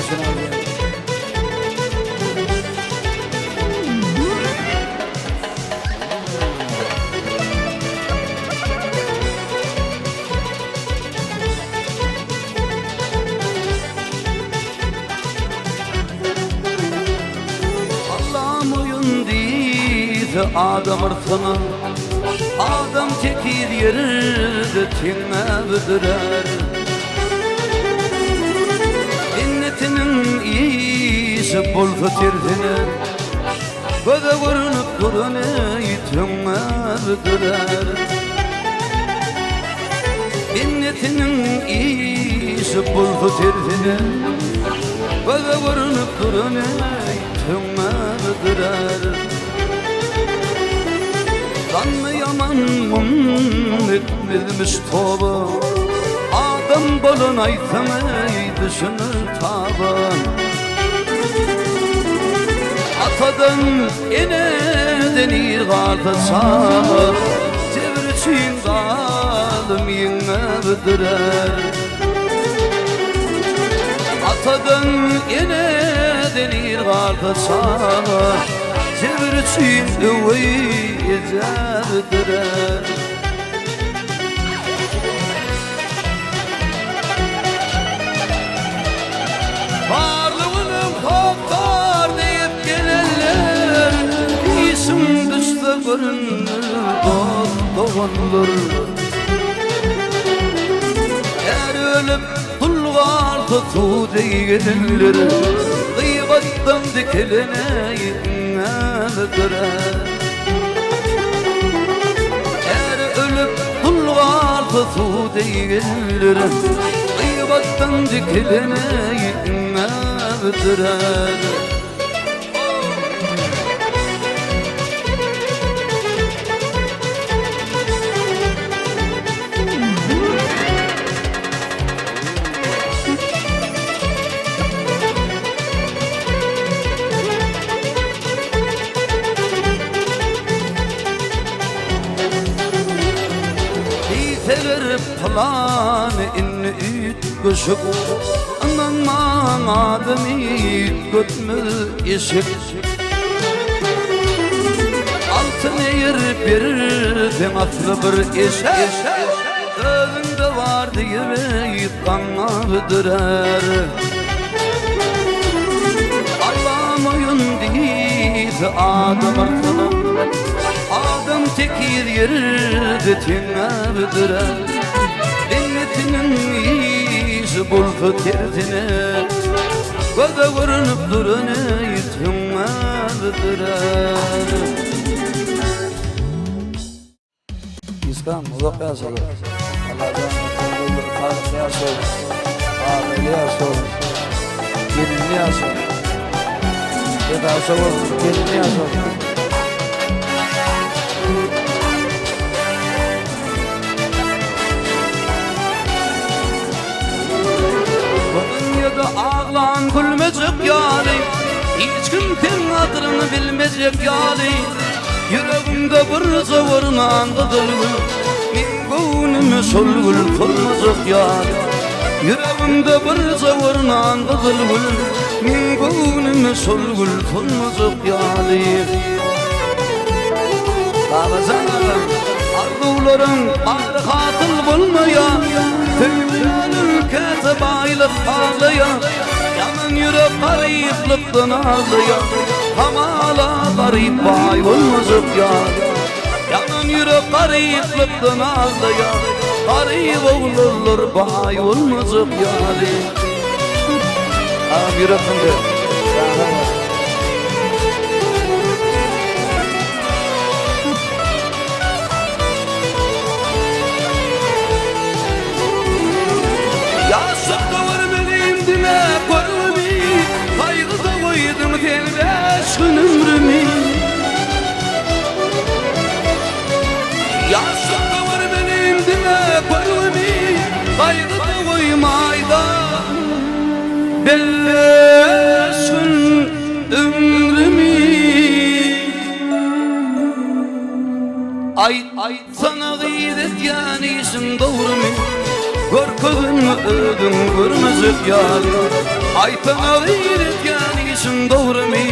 üçin aýdýan. Allam oýun diýse adam yrsana, Adam tekiz ýerde teňňä büdrär. Minnetiniň işi bolsa tersine, Göze görünip duran eý töňňä büdrär. Minnetiniň işi bolsa tersine, Göze görünip duran eý töňňä büdrär. Zanny ýaman mum etmezmiş toba, Adam bolan aýtsaň eý düşüner taba. Atadan eneden ir galsa çaga, Jebir üçin zalym ýeňňe büdrär. Atadan eneden ir galsa çaga, Jebir üçin öweý eje büdrär. Barly günüm hossar diýip gelenler, Işiň düşse görünür dost-doganlar. Är ölüp, dul galsa suw deý gelenler, Gybatdan dikelene ýetmezdir. Är ölüp, dul galsa suw deý gelenler, Gybatdan dikilene ýetmezdir. Diýseler pylany indi üýtgeşik, Ynanmaň adamy üýtgetmez eşek. Altyn eýer berseň asly bir eşek, Özüňde bar diýip gaňňa büdrär. Allam oýun diýse adam artyna, Adam tekiz ýerde teňňä büdrär. Minnetiniň işi bolsa tersine, Göze görünip duran eý teňňä büdrär. Iskan uzak ýaşalar. Allajan ömürli saglyk ýaşa. Abraýly ýaşa. Gelinli ýaşa. Pedaşa bolsun, gelinli ýaşa. Bu dünýede aglan gülmejek ýaly, Hiç kim seň gadryňy bilmejek ýaly, Ýüregimde bir jowurnan gyzyl gül, Meň göwnüme şol gül solmajak ýaly. Ýüregimde bir jowurnan gyzyl gül, Meň göwnüme şol gül solmajak ýaly. Babajan agam, arzuwlaryň bary hasyl bolmaýar, Söýgüýän ülkäte baýlyk aglaýar, Ýanan ýürek garyplykdan aglaýar, Hamala garyp baý bolmajak ýaly. Ýanan ýürek garyplykdan aglaýar, Garyp oglanlar baý bolmajak ýaly. Agam ýürek syndy. Jana bak. Ýaşlykda görmedim diňe görgümi, Gaýgyda goýduň sen bäş gün ömrümi. Ýaşlykda görmedim diňe görgümi, Gaýgyda goýmaýda bäş gün ömrümi. Aýt, aýtsana gyz etýän işiň dogrumy? Görkezin özüň görmejek ýaly. Aýtsaňa gyz etýän işiň dogrymy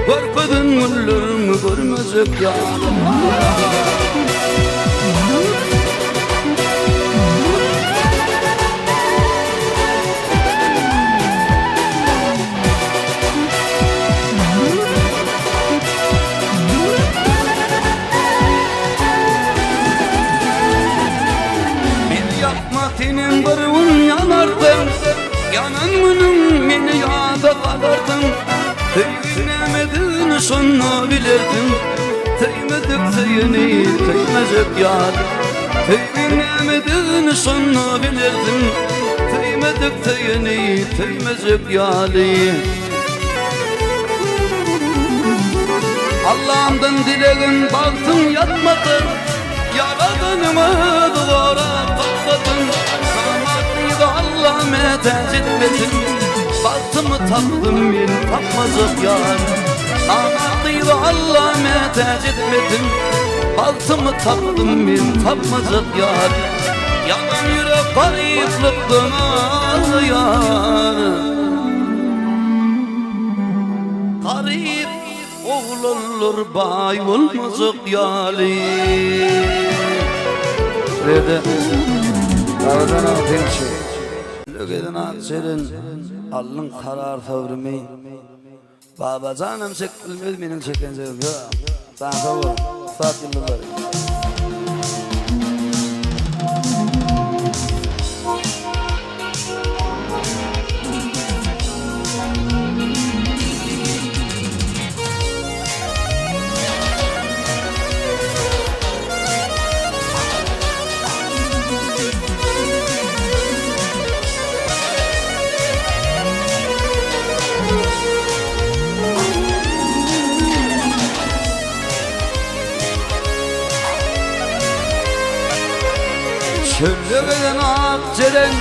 Görkezen günleriňi görmejek ýaly. Men ýakma senem bir gün ýanarsyň Ýanan günüň meni ýada salarsyň Söýgi nämedigini şonda bilersiň Söýmedik söýeni söýmejek ýar Söýgi nämedigini şonda bilersiň Söýmedik söýeni söýmejek ýaly Allamdan dilegim bagtyň ýatmasyn Ýaradanymy gorap saklasyn Namartlyga Alla mätäç etmesin Bagtymy tapdym men tapmajak ýar Namartlyga Alla mätäç etmesin Bagtymy tapdym men tapmajak ýar Ýalan ýürek garyplykdan aglaýar Garyp oglanlar baý bolmajak ýaly. Rede Daradan al pençe. Lögeden ak jeren alnyň karar sabrymy Babajanam çek bilmez meniň çekenjegim ýok. Jan sag bol. Ussat ýyldyzlary. Çölde gezen ak jeren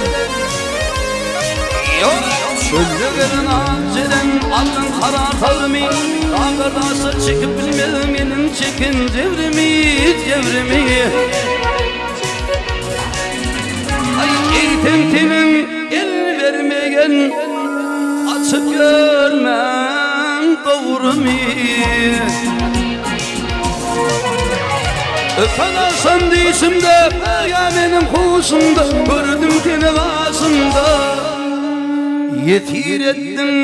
Ýok, çölde gezen ak jeren Alnyň karar tagrymy Daglar daşlar çekip bilmez Meniň çeken jebrimi, jebrimi Aý, eýsem seniň el bermegen Açyp ýörmäň dogrymy. Öten agşam düýşümde, Göýä meniň huşumda, Gördüm seni gaşymda. Ýesir etdiň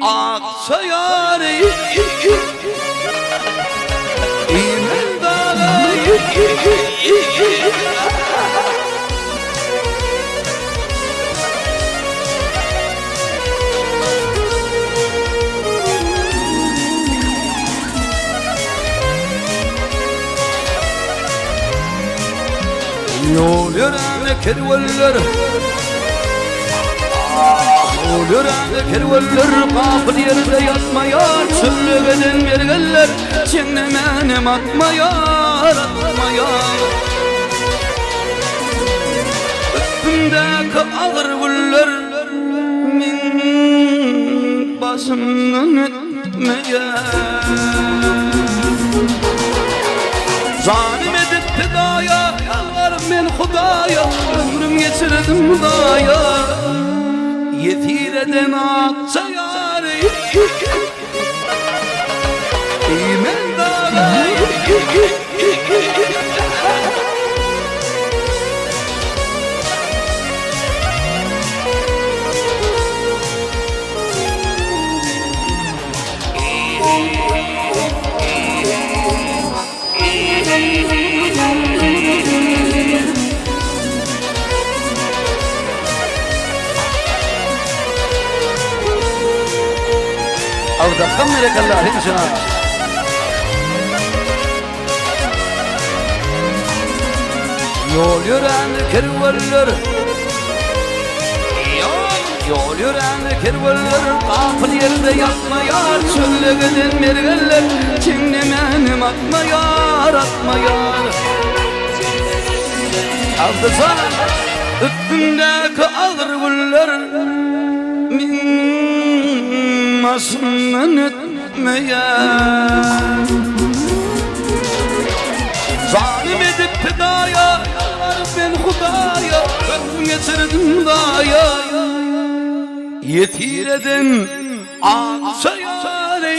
akja ýary. Iýmez dagy. Ýol ýörände kerwenler Ah, ýol ýörände kerwenler Gapyl ýerde ýatmaýar Çölle gelen mergenler Çeňňemänem atmaýar, atmaýar Üstümdäki agyr güller Meň başymdan ötmeýär. Janym edip pidaýa, ýalbaryp men Hudaýa, Ömrüm geçirdim zaýa. Ýesir eden akja ýary. Iýmen dagaý. Awdakam berekella hemişe. Ýol ýörän kerwenler Ýol, ýol ýörän kerwenler Gapyl ýerde ýatmaýar Çölle giden mergenler Çeňňemänem atmaýar, atmaýar Abdyjan Üstündäki agyr güller Meň başymdan ötmeýär Janym edip pidaýa, ýalbaryp men Hudaýa, Ömrüm geçirdim zaýa. Ýesir eden akja ýary.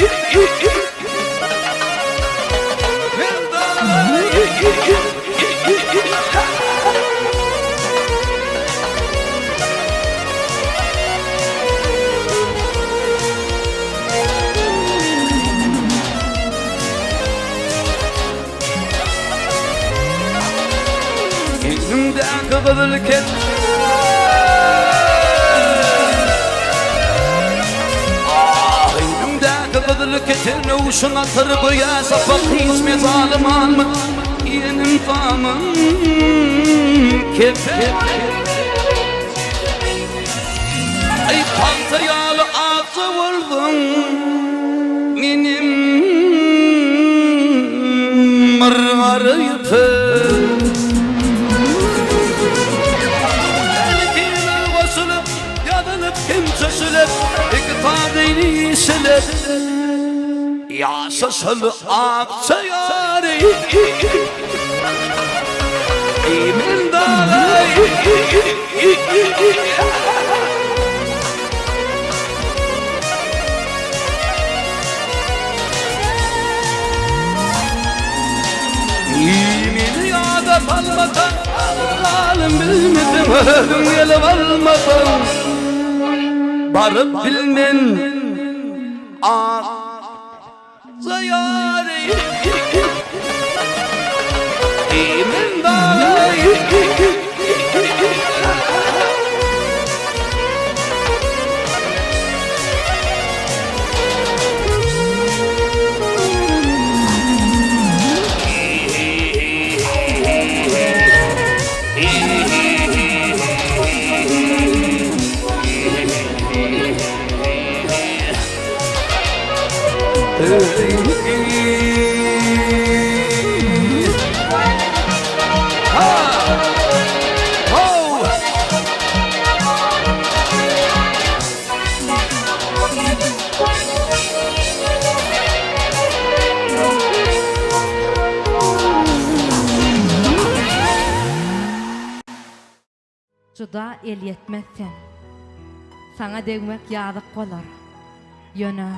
Egnimdäki gyzyl ket Ah, egnimdäki gyzyl keten öwşün atyr göýä sapak hiç mezalym alma Ýenim gamym kepen Aý pagta ýaly akja bolduň Menem bir gara ýüpek Erkinler goşulyp, ýazylyp hem çöşülip Iki tazyny işilip Ýaşaşaly akja ýary Eý men dagaý Meni ýada salmasaň, Halym bilmeseň, özüň gelip almasaň, Baryp bilmen ak Juda elýetmez sen. Saňa degmek ýazyk bolar. Ýöne,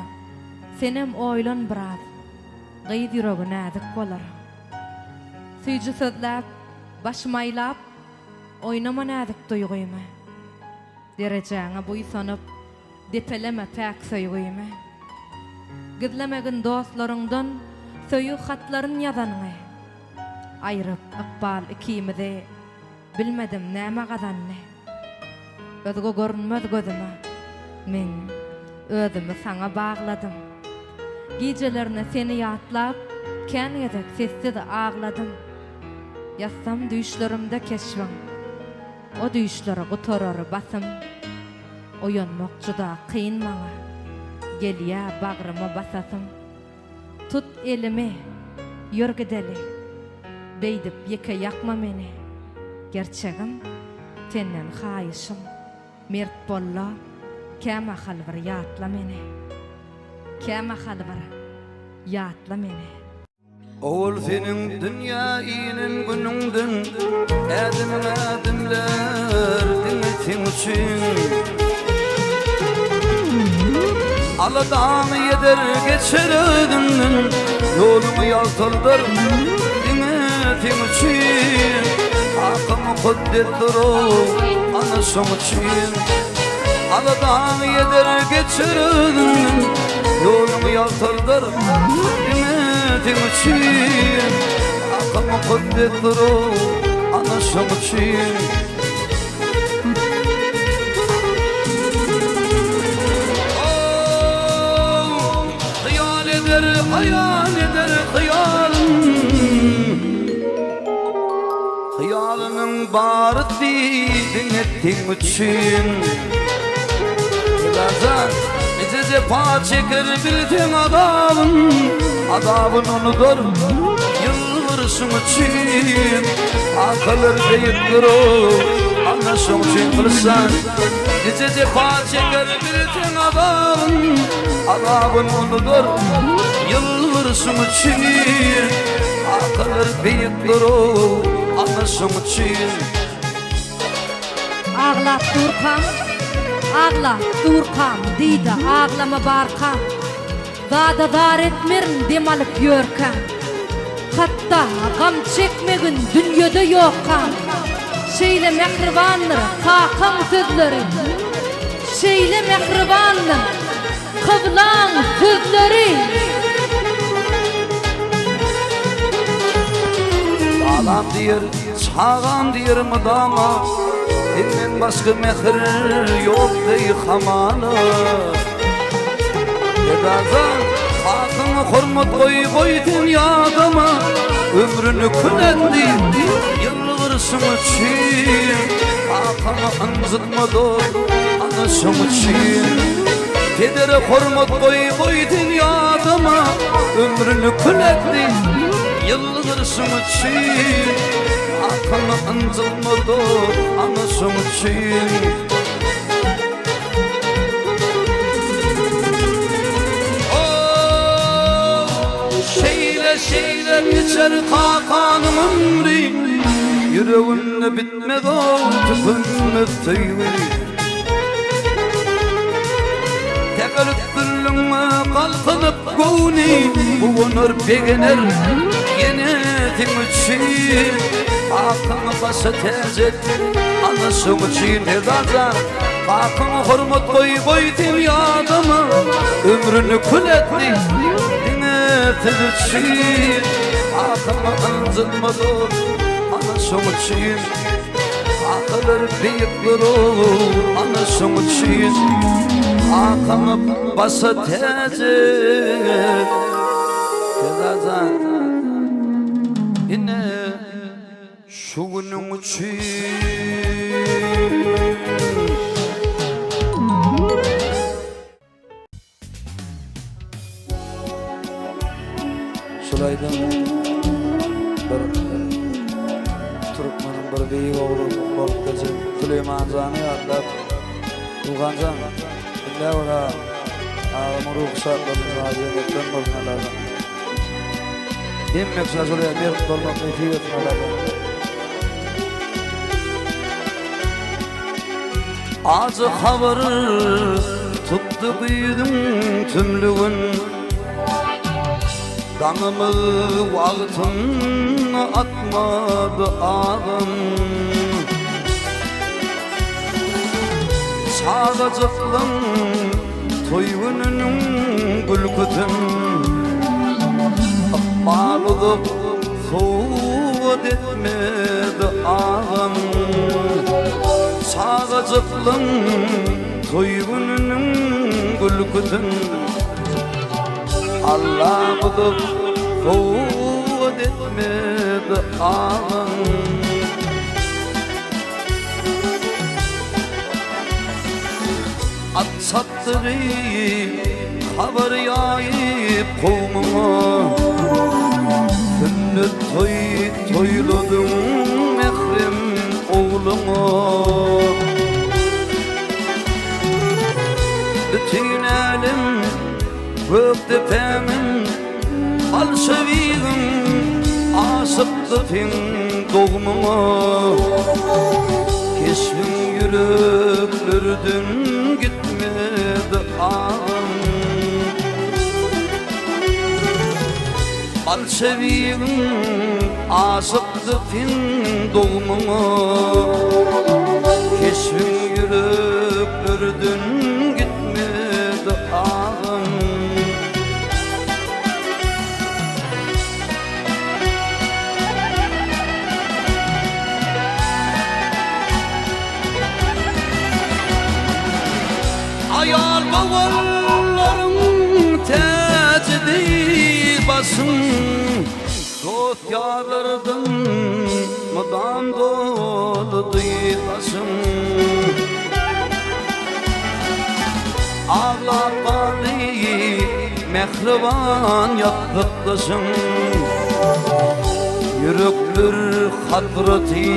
senem oýlan biraz, gyz ýüregi näzik bolar. Süýji sözläp, başym aýlap, oýnama näzik duýgymy. Derejäňe buýsanyp, depeleme päk söýgimi. Gizlemegin dostlaryňdan söýgi hatlaryn ýazanyňy. Aýryp ykbal ikimizi Bilmedim näme gazandy. Özge görünmez gözüme. Men özümi saňa bagladym. Gijelerne seni ýatlap, kän gezek sessiz agladym. Ýatsam düýşlerimde keşbiň. O düýşler gutarar basym. Oýanmak juda kyn maňa. Gelýä bagryma basasym. Tut elimi, ýör gideli. Beýdip ýeke ýakma meni. Gerçegim, senden haýyşym, mert bol-la, kämahal bir ýatla meni. Kämahal bir ýatla meni. Owal seniň dünýä inen günüňden Ädimiň ädimler diňe seň üçin Aladaňy ýeder geçer özüňden Ýoluňy ýagtyldar diňe seň üçin Haky mukaddesdir o ana şoň üçin Aladaňy ýeder geçer özüňden Ýoluňy ýagtyldar diňe seň üçin Haky mukaddesdir o ana şoň üçin Hyýal eder, aýan eder hyýalym Hyýalymyň barysy diňe seň üçin Bilajan, nije jepa çeker bilseň azabyn Azabyn unudar ýylgyryşyň üçin Akalar beýikdir-ow, ana şoň üçin Gylyçjan Nije jepa çeker bilseň azabyn Azabyn unudar ýylgyryşyň üçin Akalar beýikdir-ow, ana şoň üçin. Aglap durkaň. Aglap durkam, diýdi, aglama barkam. Zada zar etmerin dem alyp ýörkäm. Hatda gam çekmegin dünýede ýokkam. Şeýle mähribandyr kakaň sözleri. Şeýle mähribandyr kyblaň sözleri. Balam diýer, çagam diýer mydama, Senden başga mähir ýok deý hamala. Edajan, kakaňa hormat goý, goý sen ýadama, Ömrüni kül etdi ýylgyryşyň üçin. Kakaňy ynjytma dost, ana şoň üçin. Pedere hormat goý, goý sen ýadama, Ömrüni kül etdi ýylgyryşyň üçin. Kakaňy ynjytma dost, ana şoň üçin. Şeýle-şeýle geçer kakanyň ömri, Ýüreginde bitmez ol tükenmez söýgi. Tegelip üstünligiňe galkynyp göwni, Guwanar, begener ýene seň üçin. Kakaňy başa täç et, ana şoň üçin Serdarjan. Kakaňa hormat goý, goý sen ýadama, Ömrüni kül etdi diňe siz üçin. Kakaňy ynjytma dost, ana şoň üçin. Kakalar beýikdir ow, ana şoň üçin. Kakaňy başa täç et, Serdarjan. Ine. Şu günüň üçin. Şul aýdym bir türkmeniň bir beýik ogly bolup geljek Süleýman jany ýatlap Suhanjan indi ora agamyň ruhy şat bolsun jaýy jennetden bolsun Allajan. Hemme kişä şol ýaly mert bolmak nesip etsin Allajan. Ajy habar tutdy güýzüň tümlügin Daňymyz wagtyn atmady agam Çagajyklaň toý gününiň gülküsin Ykbal uzak sowgat etmedi agam Çagajyklaň toý gününiň gülküsin Alla uzak sowgat etmedi agam At çapdygy habar ýaýyp kowmuňa, Sünnet toý toýladyň mährem ogluňa. Bütin älem Gökdepämiň Bolşewigiň aşykdy seň dogmuňa. Keşbiň ýüreklerden gitmedi agam. Bolşewigiň aşykdy seň dogmuňa. Keşbiň ýüreklerden gitmedi agam. Aýal doganlaryň täjidi başyň, Dost-ýarlardan mydam doludy daşyň. Aglap galdy mähriban ýassykdaşyň, Ýürekler hasraty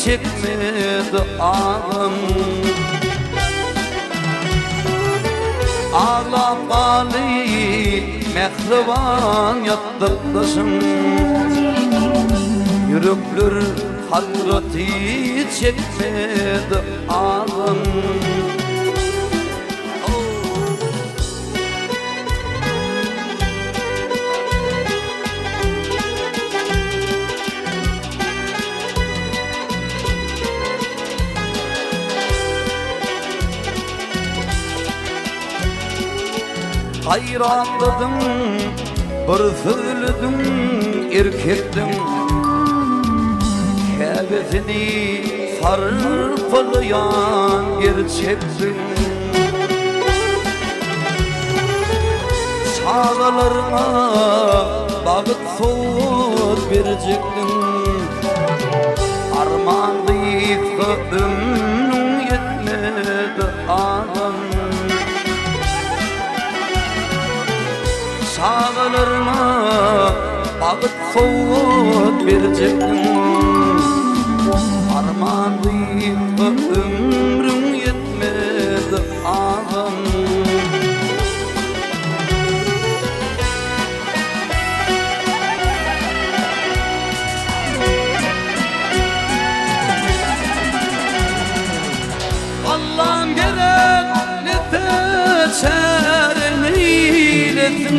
çekmedi agam. Aglap galdy mähriban ýassykdaşyň, Ýürekler hasraty çekmedi agam. Gaýratlydyň, bir sözlüdiň, erkekdiň. Käbesini sarpalaýan gerçekdiň. Çagalaryňa bagt sowgat berjekdiň. Arman gysga ömrüň ýetmedi agam. Çagalaryňa bagt sowgat berjekdiň. Arman gysga ömrüň ýetmedi agam. Allam gerek nete çäre neýlesin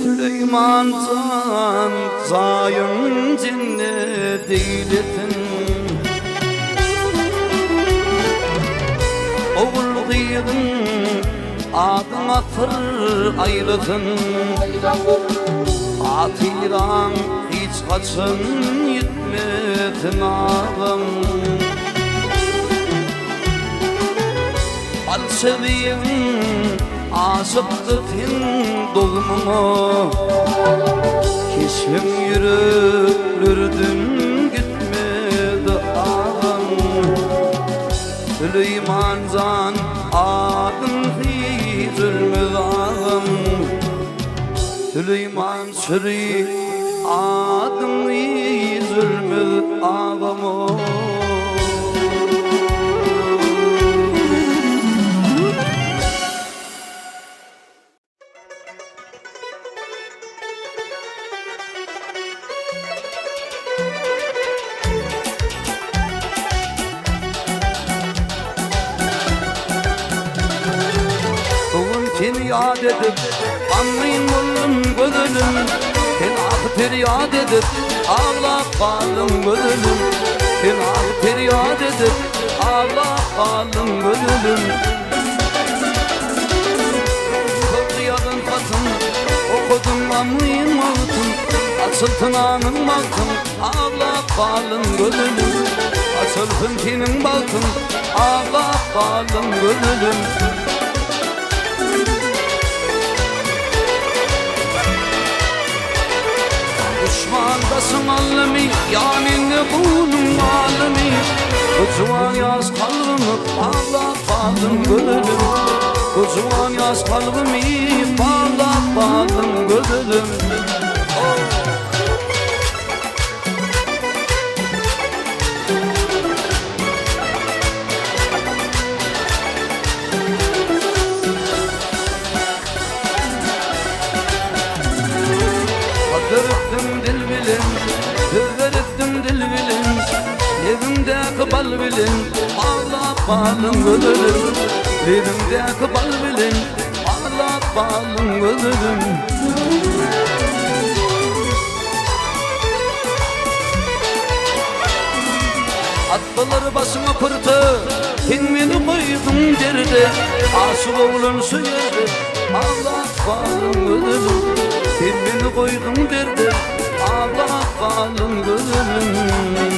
Süleýman jan jaýyň jennet eýlesin Ogul gyzyň adyň asyr aýlasyn Hatyraň hiç haçan ýitmesin agam. Alçalyň aşykdy seň dogumyňa Keşbiň ýüreklerden gitmedi agam. Süleýman jan adyň hiç ölmez agam. Süleýman Çüri adyň hiç ölmez agam. Bu gün seni ýat edip, Gamgyn boldum gözelim. Sen ahy-perýat edip, Aglap galdym gözelim. Sen ahy-perýat edip, Aglap galdym gözelim. Köpri ýazan hatym, Okadym gamgyn wagtym. Açylsyn aňyň bagtym, Aglap galdym gözelim. Açylsyn seniň bagtyň, Aglap galdym gözelim. Duşman daşyň aldymy, Ýa mende gunuň galdymy? Bu juwan ýaş kalbymy Baglap galdym gözelim. Bu juwan ýaş kalbymy Baglap galdym gözelim. Hat beripdim dil bilen, Söz beripdim dil bilen, Lebimdäki bal bilen, Aglap galdym gözelim. Lebimdäki bal bilen, Aglap galdym gözelim. Atdylar başyňa pyrty, Sen meni goýduň derde, Aşyk oglan şu ýerde, Aglap galdym gözelim. Sen meni goýduň derde, Aglap galdym gözelim.